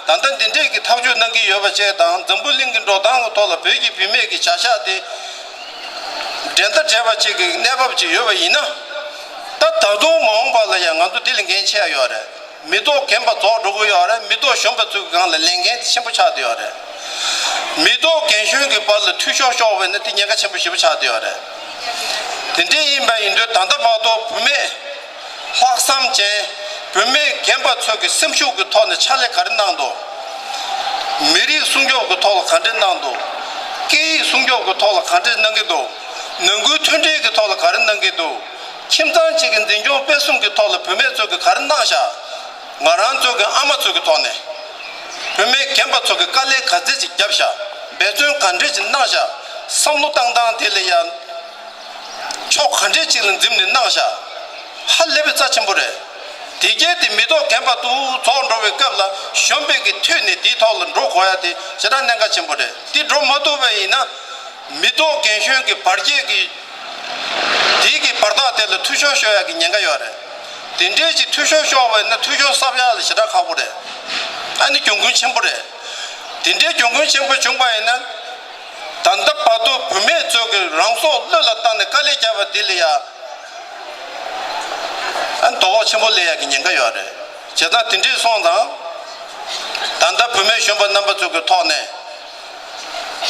ད་ལྟ་འདི་འདྲས་ཀྱི་ཐག་གཅོད་གནང་གི་ཡོད་པ་བཅས་དང་འཛམ་བུ་གླིང་གི་འགྲོ་སྟངས་ཀྱི་ཐོག་ལ་བོད་ཀྱི་བུད་མེད་ཀྱི་བྱ་གཞག་དེ་འགྲན་ཟླ་བྲལ་བ་ཅིག་གི་གནས་བབ་ཅིག་ཡོད་པ་ཡིན་ན། ད་ད་དུང་མ་འོངས་པ་ལ་ཡང་ང་ཚོ་འདི་ལས་འགན་ཆེ་བ་ཡོད་རེད། མི་ཐོག་རྒན་པ་རྫོགས་འགྲོ་གི་ཡོད་རེད། མི་ཐོག་གཞོན་པ་ཚོའི་སྒང་ལ་ལས་འགན་ཆེན་པོ་ཆགས་བསྡད་ཡོད་རེད། མི་ཐོག་རྒན་གཞོན་གྱི་བར་ལ་འཐུས་ཤོར་ཤོར་བ་ཡིན་ན་དེ་ཉེན་ཁ་ཆེན་པོ་ཞེ་པོ་ཆགས་བསྡད་ཡོད་རེད། དེ་འདྲ་ཡིན་པ་ཡིན་དུས་ད་ལྟ་བར་དུ་བུད་མེད་ལྷག་བསམ་ཅན། བུད་མེད་རྒན་པ་ཚོ་གི་སེམས་ཤུགས་ཀྱི་ཐོག་ནས་ཕྱག་ལས་ག་རེ་གནང་འདུག་མི་རིགས་སྲུང་སྐྱོབ་ཀྱི་ཐོག་ལ་ག་འདྲ་གནང་འདུག་སྐད་ཡིག་སྲུང་སྐྱོབ་ཀྱི་ཐོག་ལ་ག་འདྲ་གནང་གི་འདུག་ནང་ཁུལ་མཐུན་སྒྲིལ་གྱི་ཐོག་ལ་ག་རེ་གནང་གི་འདུག་ཁྱིམ་ཚང་གཅིག་གི་འཛིན་སྐྱོང་སྤེལ་གསུམ་གྱི་ཐོག་ལ་བུད་མེད་ཚོ་གི་ག་རེ་གནང་ཤག་ང་རང་ཚོ་གི་ཨ་མ་ཚོ་གི་ཐོག་ནས། བུད་མེད་རྒན་པ་ཚོ་གི་དཀའ་ལས་ག་ཚད་ཅིག་བརྒྱབ་ཤག་འབད་བརྩོན་ག་འདྲས་ཅིག་གནང་ཤག་བསམ་བློ་བཏང་སྟངས་དེ་ལ་ཡང་ཕྱོགས་ག་འདྲས་ཅིག་ལ་འཛིམ་ནས་གནང་ཤག་ཧ་ལས་པའི་རྩ་ཆེན་པོ་རེད། དེ་གས་དེ་མི་ཐོག་རྒན་པ་དུ་རྫོགས་འགྲོ་བའི་སྐབས་ལ་གཞོན་པའི་གི་མཐུད་ནས་དེའི་ཐོག་ལ་འགྲོ་དགོས་ཡ་དེ་ཞེ་དྲག་གནད་འགག་ཆེན་པོ་རེད། དེ་འགྲོ་མ་ཐུབ་པ་ཡིན་ན། མི་ཐོག་རྒན་གཞོན་གྱི་བར་ཁྱད་ཀྱི་དེའི་གི་བར་ཐག་དེ་ལ་འཐུས་ཤོར་ཤོར་ཡག་གི་ཉེན་ཁ་ཡོད་རེད། དེ་འདྲའི་ཅིག་འཐུས་ཤོར་ཤོར་བ་ཡིན་ན་འཐུས་ཤོར་གསབ་ཡག་ལ་ཞེ་དྲག་ཁག་པོ་རེད། ཨ་ནི་གྱོང་གུན་ཆེན་པོ་རེད། དེ་འདྲའི་གྱོང་གུན་ཆེན་པོ་བྱུང་བ་ཡིན་ན། ད་ལྟ་བར་དུ་བུད་མེད་ཚོ་གི་རང་སྲོག་བློས་ལ་བཏང་ནས་དཀའ་ལས་བརྒྱབ་པ་དེ་ལ་ཡ། ཨ་ནི་དོ་ཕོག་ཆེན་པོ་སླེབས་ཡག་གི་ཉེན་ཁ་ཡོད་རེད། བྱས་ཙང་དེ་འདྲའི་སོང་ཙང་། ད་ལྟ་བུད་མེད་གཞོན་པ་རྣམ་པ་ཚོ་གི་ཐོག་ནས།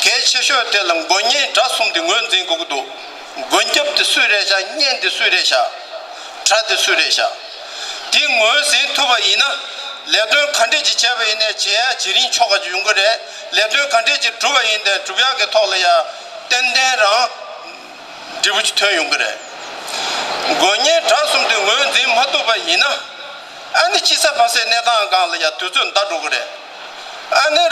གལ་ཆེ་ཤོས་དེ་ལ་མགོ་བརྙན་དགྲ་གསུམ་དེ་ངོས་འཛིན་དགོས་ཀྱི་འདུག་མགོན་སྐྱབས་དེ་སུ་རེད་ཤག་བརྙན་དེ་སུ་རེད་ཤག་དགྲ་དེ་སུ་རེད་ཤག་དེ་ངོས་ཟིན་ཐུབ་པ་ཡིན་ན། ལས་དོན་ག་འདྲས་ཅིག་བྱས་པ་ཡིན་ནའི་བྱེད་ཡ་བྱེད་རིན་ཆོག་ག་ཅིག་ཡོང་གི་རེད། ལས་དོན་ག་འདྲས་ཅིག་སྒྲུབ་པ་ཡིན་ནའི་སྒྲུབ་ཡ་གི་ཐོག་ལ་ཡ། ཏན་ཏན་རང་། འབྲས་བུ་ཅིག་ཐོན་ཡོང་གི་རེད། མགོ་བརྙན་དགྲ་གསུམ་དེ་ངོས་འཛིན་མ་ཐུབ་པ་ཡིན་ན། ཨ་ནི་དཔྱིད་གསར་བར་གསེང་གནས་སྟངས་སྒང་ལ་ཡ་དུས་ཚོད་འདའ་འགྲོ་གི་རེད། ཨ་ནི།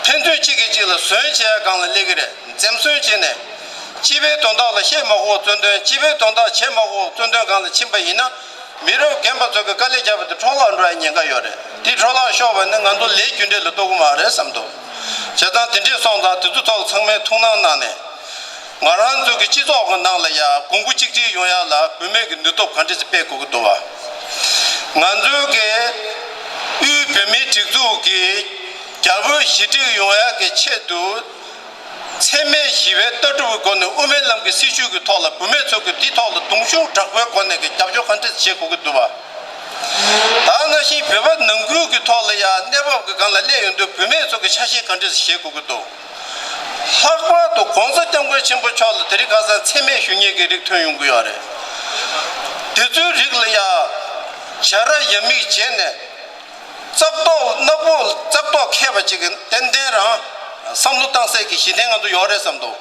ཕན་ཚུན་གཅིག་གིས་གཅིག་ལ་ཟོན་བྱེད་ཡ་སྒང་ལ་སླེབས་ཀྱི་རེད། འཛེམ་ཟོན་བྱས་ནས། སྤྱི་པའི་དོན་དག་ལ་བཤད་མ་དགོས་བརྩོན་འདོན། སྤྱི་པའི་དོན་དག་བྱེད་མ་དགོས་བརྩོན་འདོན་སྒང་ལ་ཕྱིན་པ་ཡིན་ན། མི་རབས་རྒན་པ་ཚོ་གི་དཀའ་ལས་བརྒྱབ་པ་དེ་འཕྲོ་བརླག་འགྲོ་ཡ་ཉེན་ཁ་ཡོད་རེད། དེ་འཕྲོ་བརླག་ཤོར་བ་ནི་ང་ཚོ་ལས་རྒྱུ་འབྲས་ལ་གཏོགས་ཀྱི་མ་རེད་བསམ་འདུག་བྱས་ཙང་དེ་འདྲས་སོང་ཙང་དེ་ཚོ་ཐོག་ཚང་མས་ཐུགས་སྣང་གནང་ནས། ང་རང་ཚོ་གི་སྤྱི་ཚོགས་ཀྱི་ནང་ལ་ཡ་གོང་བུ་གཅིག་སྒྲིལ་ཡོང་ཡ་ལ་བུད་མེད་ཀྱི་ནུས་སྟོབས་ག་འདྲས་སེ་སྤེལ་དགོས་ཀྱི་འདུག་བ། ང་ཚོའི་གི་དབུས་བོད་མིའི་སྒྲིག་འཛུགས་ཀྱི་རྒྱ་བོད་ཞི་འགྲིག་ཡོང་ཡ་གི་ཆེད་དུ། འཚེ་མེད་ཞི་བའི་ལྟ་གྲུབ་ཀྱི་སྒོ་ནས་དབུ་མའི་ལམ་གྱི་སྲིད་བྱུས་ཀྱི་ཐོག་ལ་བུད་མེད་ཚོ་གི་འདི་ཐོག་ལ་གདུང་ཤུགས་དྲག་པོའི་སྒོ་ནས་ཀྱི་རྒྱབ་སྐྱོར་ག་འདྲས་བྱེད་དགོས་ཀྱི་འདུག་བ། ད་ག་ནང་བཞིན་བོད་པ་ནང་ཁུལ་གྱི་ཐོག་ལ་ཡང་གནས་བབ་ཀྱི་སྒང་ལ་སླེབས་ཡོང་དུས་བུད་མེད་ཚོ་གི་ཆ་ཤས་ག་འདྲས་བྱེད་དགོས་ཀྱི་འདུག་ལྷག་པར་དུ་༸གོང་ས་༸སྐྱབས་མགོན་ཆེན་པོ་མཆོག་ལ་དེ་རིང་ཁ་སང་འཚེ་མེད་ཞུ་མཁན་གྱི་རིགས་ཐོན་ཡོང་གི་ཡོད་རེད། དེ་ཚོའི་རིགས་ལ་ཡང་བྱ་ར་ཡ་མིག་བྱས་ནས། རྩབ་ཏོག་ནག་པོ་རྩབ་ཏོག་ཁེལ་བ་ཅིག་གི་ཏན་ཏན་རང་བསམ་བློ་བཏང་སའི་གི་གཞི་རྟེན་ང་ཚོ་ཡོད་རེད་བསམ་འདུག་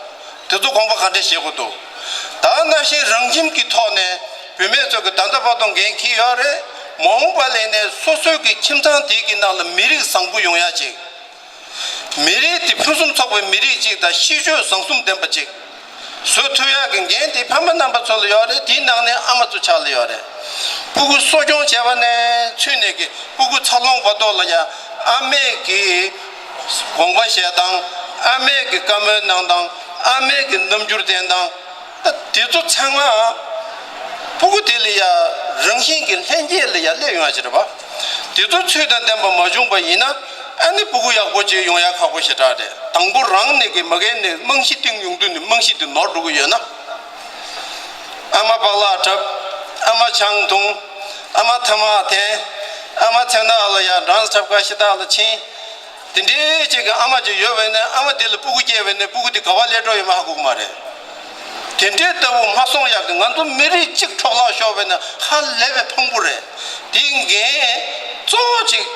དེ་ཚོ་དགོངས་པ་ག་འདྲས་བཞེས་དགོས་འདུག་ད་ག་ནང་བཞིན་རང་ཁྱིམ་གྱི་ཐོག་ནས་བུད་མེད་ཚོ་གི་ད་ལྟ་བར་དུ་འགན་འཁྱེར་ཡོད་རེད། མ་འོངས་པ་ལ་ནས་སོ་སོའི་གི་ཁྱིམ་ཚང་དེ་གི་ནང་ལ་མི་རིགས་བཟང་པོ་ཡོང་ཡ་ཅིག་མི་རིགས་དེ་ཕུན་སུམ་ཚོགས་པའི་མི་རིགས་ཅིག་དང་ཤེས་སྤྱོད་བཟང་གསུམ་ལྡན་པ་ཅིག་བཟོ་ཐུབ་ཡག་གི་འགན་དེ་ཕ་མ་རྣམ་པ་ཚོ་ལ་ཡོད་རེད། དེའི་ནང་ནས་ཨ་མ་ཚོ་ཕྱག་ལ་ཡོད་རེད། སྤུ་གུ་གསོ་སྐྱོང་བྱས་པ་ནས་ཚུད་ནས་ཀྱི་སྤུ་གུ་འཚར་ལོངས་བར་དོ་ལ་ཡང་ཨ་མས་ཀྱི་དགོངས་པ་བཞེས་སྟངས། ཨ་མས་ཀྱི་བཀའ་མོལ་གནང་སྟངས། ཨ་མས་ཀྱི་རྣམ་འགྱུར་བསྟན་སྟངས། ད་དེ་ཚོ་ཚང་མ་སྤུ་གུ་དེ་ལ་ཡང་རང་བཞིན་གྱི་ལྷན་སྐྱེས་ལ་ཡང་སླེབས་ཡོང་ཡ་ཅིག་རེད་པ། དེ་ཚོ་ཚུལ་དང་ལྡན་པ་མ་བྱུང་པ་ཡིན་ན། ཨ་ནི་སྤུ་གུ་ཡག་པོ་ཅིག་ཡོང་ཡ་ཁག་པོ་ཞེ་དྲག་རེད། དང་པོ་རང་ནས་ཀྱི་མ་གིར་ནས་རྨང་གཞི་བཏིང་ཡོང་དུས་ནས་རྨང་གཞི་དེ་ནོར་འགྲོ་གི་ཡོད་ན། ཨ་མ་པགས་ལག་བྲབ། ཨ་མ་ཆང་འཐུང་། ཨ་མ་ཐ་མག་འཐེན། ཨ་མ་མཚན་ནག་ལ་ཡ་འགྲངས་འཁྲབ་ཁ་ཤི་ཐག་ལ་ཕྱིན། དེ་འདྲའི་ཅིག་གི་ཨ་མ་ཅིག་ཡོད་པ་ཡིན་ན། ཨ་མ་དེ་ལ་སྤུ་གུ་སྐྱེས་པ་ཡིན་ན་སྤུ་གུ་དེ་ག་པར་སླེབས་འགྲོ་ཡོད་མེད་ཧ་གོ་གི་མ་རེད། དེ་འདྲའི་ལྟ་བུ་མ་སོང་ཡག་གི་ང་ཚོ་མི་རིགས་གཅིག་འཕྲོ་བརླག་ཤོར་བ་ཡིན་ན་ཧ་ལས་པའི་ཕངས་པོ་རེད། དེའི་འགན་གཙོ་བོ་ཅིག་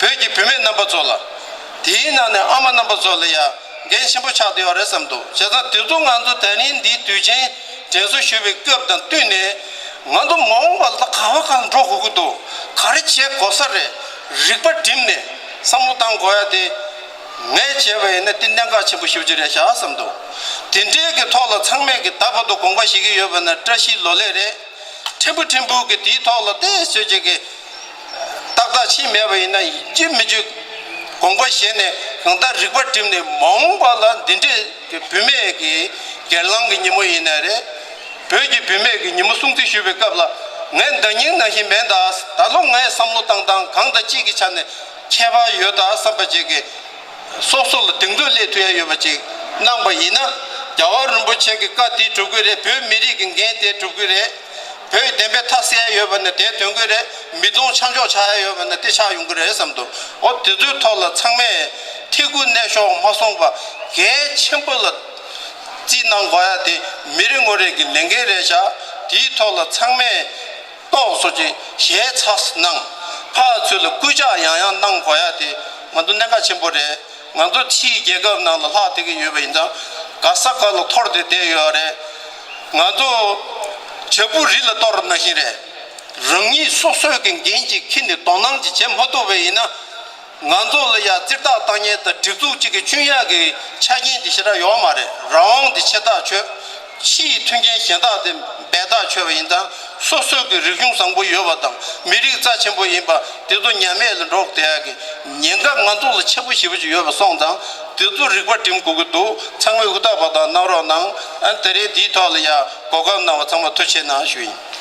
བོད་ཀྱི་བུད་མེད་རྣམ་པ་ཚོ་ལ། དེའི་ནང་ནས་ཨ་མ་རྣམ་པ་ཚོ་ལ་ཡང་འགན་ཆེན་པོ་ཆགས་བསྡད་ཡོད་རེད་བསམ་འདུག་བྱས་ཙང་དེ་ཚོ་ང་ཚོ་ད་རིང་འདིའི་དུས་ཆེན་དྲན་གསོ་ཞུ་བའི་སྐབས་དང་བསྟུན་ནས། ང་ཚོ་མ་འོངས་པ་ལ་ག་བ་གང་འགྲོ་དགོས་ཀྱི་འདུག་ག་རེ་བྱེད་དགོས་ས་རེད། རིག་པ་བསྒྲིམས་ནས་བསམ་བློ་བཏང་དགོས་ཡ་དེ། ངས་བྱས་པ་ཡིན་ན་དེ་གནད་འགག་ཆེན་པོ་ཞེ་པོ་ཅིག་རེད་ཤག་བསམ་འདུག་དེ་འདྲའི་གི་ཐོག་ལ་ཚང་མས་ཀྱི་ད་བར་དུ་དགོངས་པ་བཞེས་ཀྱི་ཡོད་པ་ན་བཀྲ་ཤིས་ལོ་ལེགས་རེད། ཕྲན་བུ་ཕྲན་བུ་གི་དེའི་ཐོག་ལ་ཏོག་ཙམ་ཅིག་གི་ཏག་ཏག་ཕྱིན་མེད་པ་ཡིན་ན། ཡིན་གཅིག་མིན་གཅིག་དགོངས་པ་བཞེས་ནས་གང་ལྟར་རིག་པ་བསྒྲིམས་ནས། མ་འོངས་པ་ལ་འདི་འདྲའི་གི་བུད་མེད་ཀྱི་སྒེར་ལངས་ཀྱི་ཉིན་མོ་ཡིན་ནའི་རེད། བོད་ཀྱི་བུད་མེད་ཀྱི་ཉིན་མོ་སྲུང་བརྩི་ཞུ་བའི་སྐབས་ལ། ངས་ཟླ་ཉིན་ནང་བཞིན་མིན་ད། ད་ལོ་ངའི་བསམ་བློ་བཏང་སྟངས་གང་དང་ཅིའི་ཆ་ནས་ཁྱད་པར་ཡོད་ད་བསམ་པ་ཅིག་གི། སོ་སོ་ལ་གདེང་ཚོད་སླེབས་ཐུབ་ཡ་ཡོད་པ་ཅིག་གནང་པ་ཡིན་ན། རྒྱལ་བ་རིན་པོ་ཆེ་གི་བཀའ་དེ་སྒྲུབ་ཀྱི་རེད། བོད་མི་རིགས་ཀྱི་འགན་དེ་སྒྲུབ་ཀྱི་རེད། བོད་བདེན་པའི་མཐའ་གསལ་ཡ་ཡོད་པ་ན་དེ་དོན་གྱི་རེད། མི་གདོང་ཆ་འཇོག་ཆགས་ཡ་ཡོད་པ་ན་དེ་ཆགས་ཡོང་གི་རེད་བསམ་འདུག་འོ་དེ་ཚོའི་ཐོག་ལ་ཚང་མས་ཐི་གུ་གནས་ཤོག་མ་སོང་བ་གལ་ཆེན་པོ་ལ་རྩིས་གནང་དགོས་ཡ་དེ་མི་རེ་ངོ་རེ་གི་ལས་འགན་རེད་ཤག་དེའི་ཐོག་ལ་ཚང་མས། ཏོག་སོགས་ཀྱི་ཞལ་ཚགས་གནང་། ཕར་ཚུར་ལ་སྐུལ་ལྕག་ཡང་ཡང་གནང་དགོས་ཡ་དེ་ང་ཚོ་གནད་འགག་ཆེན་པོ་རེད། ང་ཚོ་ཕྱིའི་རྒྱལ་ཁབ་ནང་ལ་ལྷག་བསྡད་ཀྱི་ཡོད་པ་ཡིན་ཙང་། ག་ས་ག་ལ་འཐོར་ཏེ་བསྡད་ཡོད་རེད། ང་ཚོ་བྱ་སྤུ་རི་ལ་གཏོར་ནང་བཞིན་རེད། རང་ཉིད་སོ་སོའི་གི་འགན་ཅིག་འཁྱེར་ནས་དོ་སྣང་ཅིག་བྱེད་མ་ཐུབ་པ་ཡིན་ན། ང་ཚོ་ལ་ཡ་རྩིས་རྟགས་བཏང་མཁན་དང་སྒྲིག་འཛུགས་གཅིག་གི་སྐྱོན་ཡག་གི་ཆ་རྐྱེན་དེ་ཞེ་དྲག་ཡོད་མ་རེད། རང་དབང་དེ་ཆེ་ཐག་ཆོད། ཕྱིའི་མཐུན་རྐྱེན་གཞན་དག་དེ་འབད་ཐག་ཆོད་པ་ཡིན་ཙང་། སོ་སོའི་གི་རིག་གཞུང་བཟང་པོ་ཡོད་པ་དང་མི་རིགས་རྩ་ཆེན་པོ་ཡིན་པ་དེ་ཚོ་ཉམས་དམས་ལ་འགྲོ་བསྡད་ཡག་གི་ཉེན་ཁ་ང་ཚོ་ལ་ཆེན་པོ་ཞེ་པོ་ཅིག་ཡོད་པ་སོང་ཙང་། དེ་ཚོ་རིག་པ་སྒྲིམ་དགོས་ཀྱི་འདུག་ཚང་མས་ཧུར་ཐག་པ་དང་གནང་རོགས་གནང་། ཨ་ད་རེས་འདིའི་ཐོག་ལ་ཡ་གོ་སྐབས་གནང་བ་ཚང་མ་ཐུགས་རྗེ་གནང་ཞུ་ཡིན།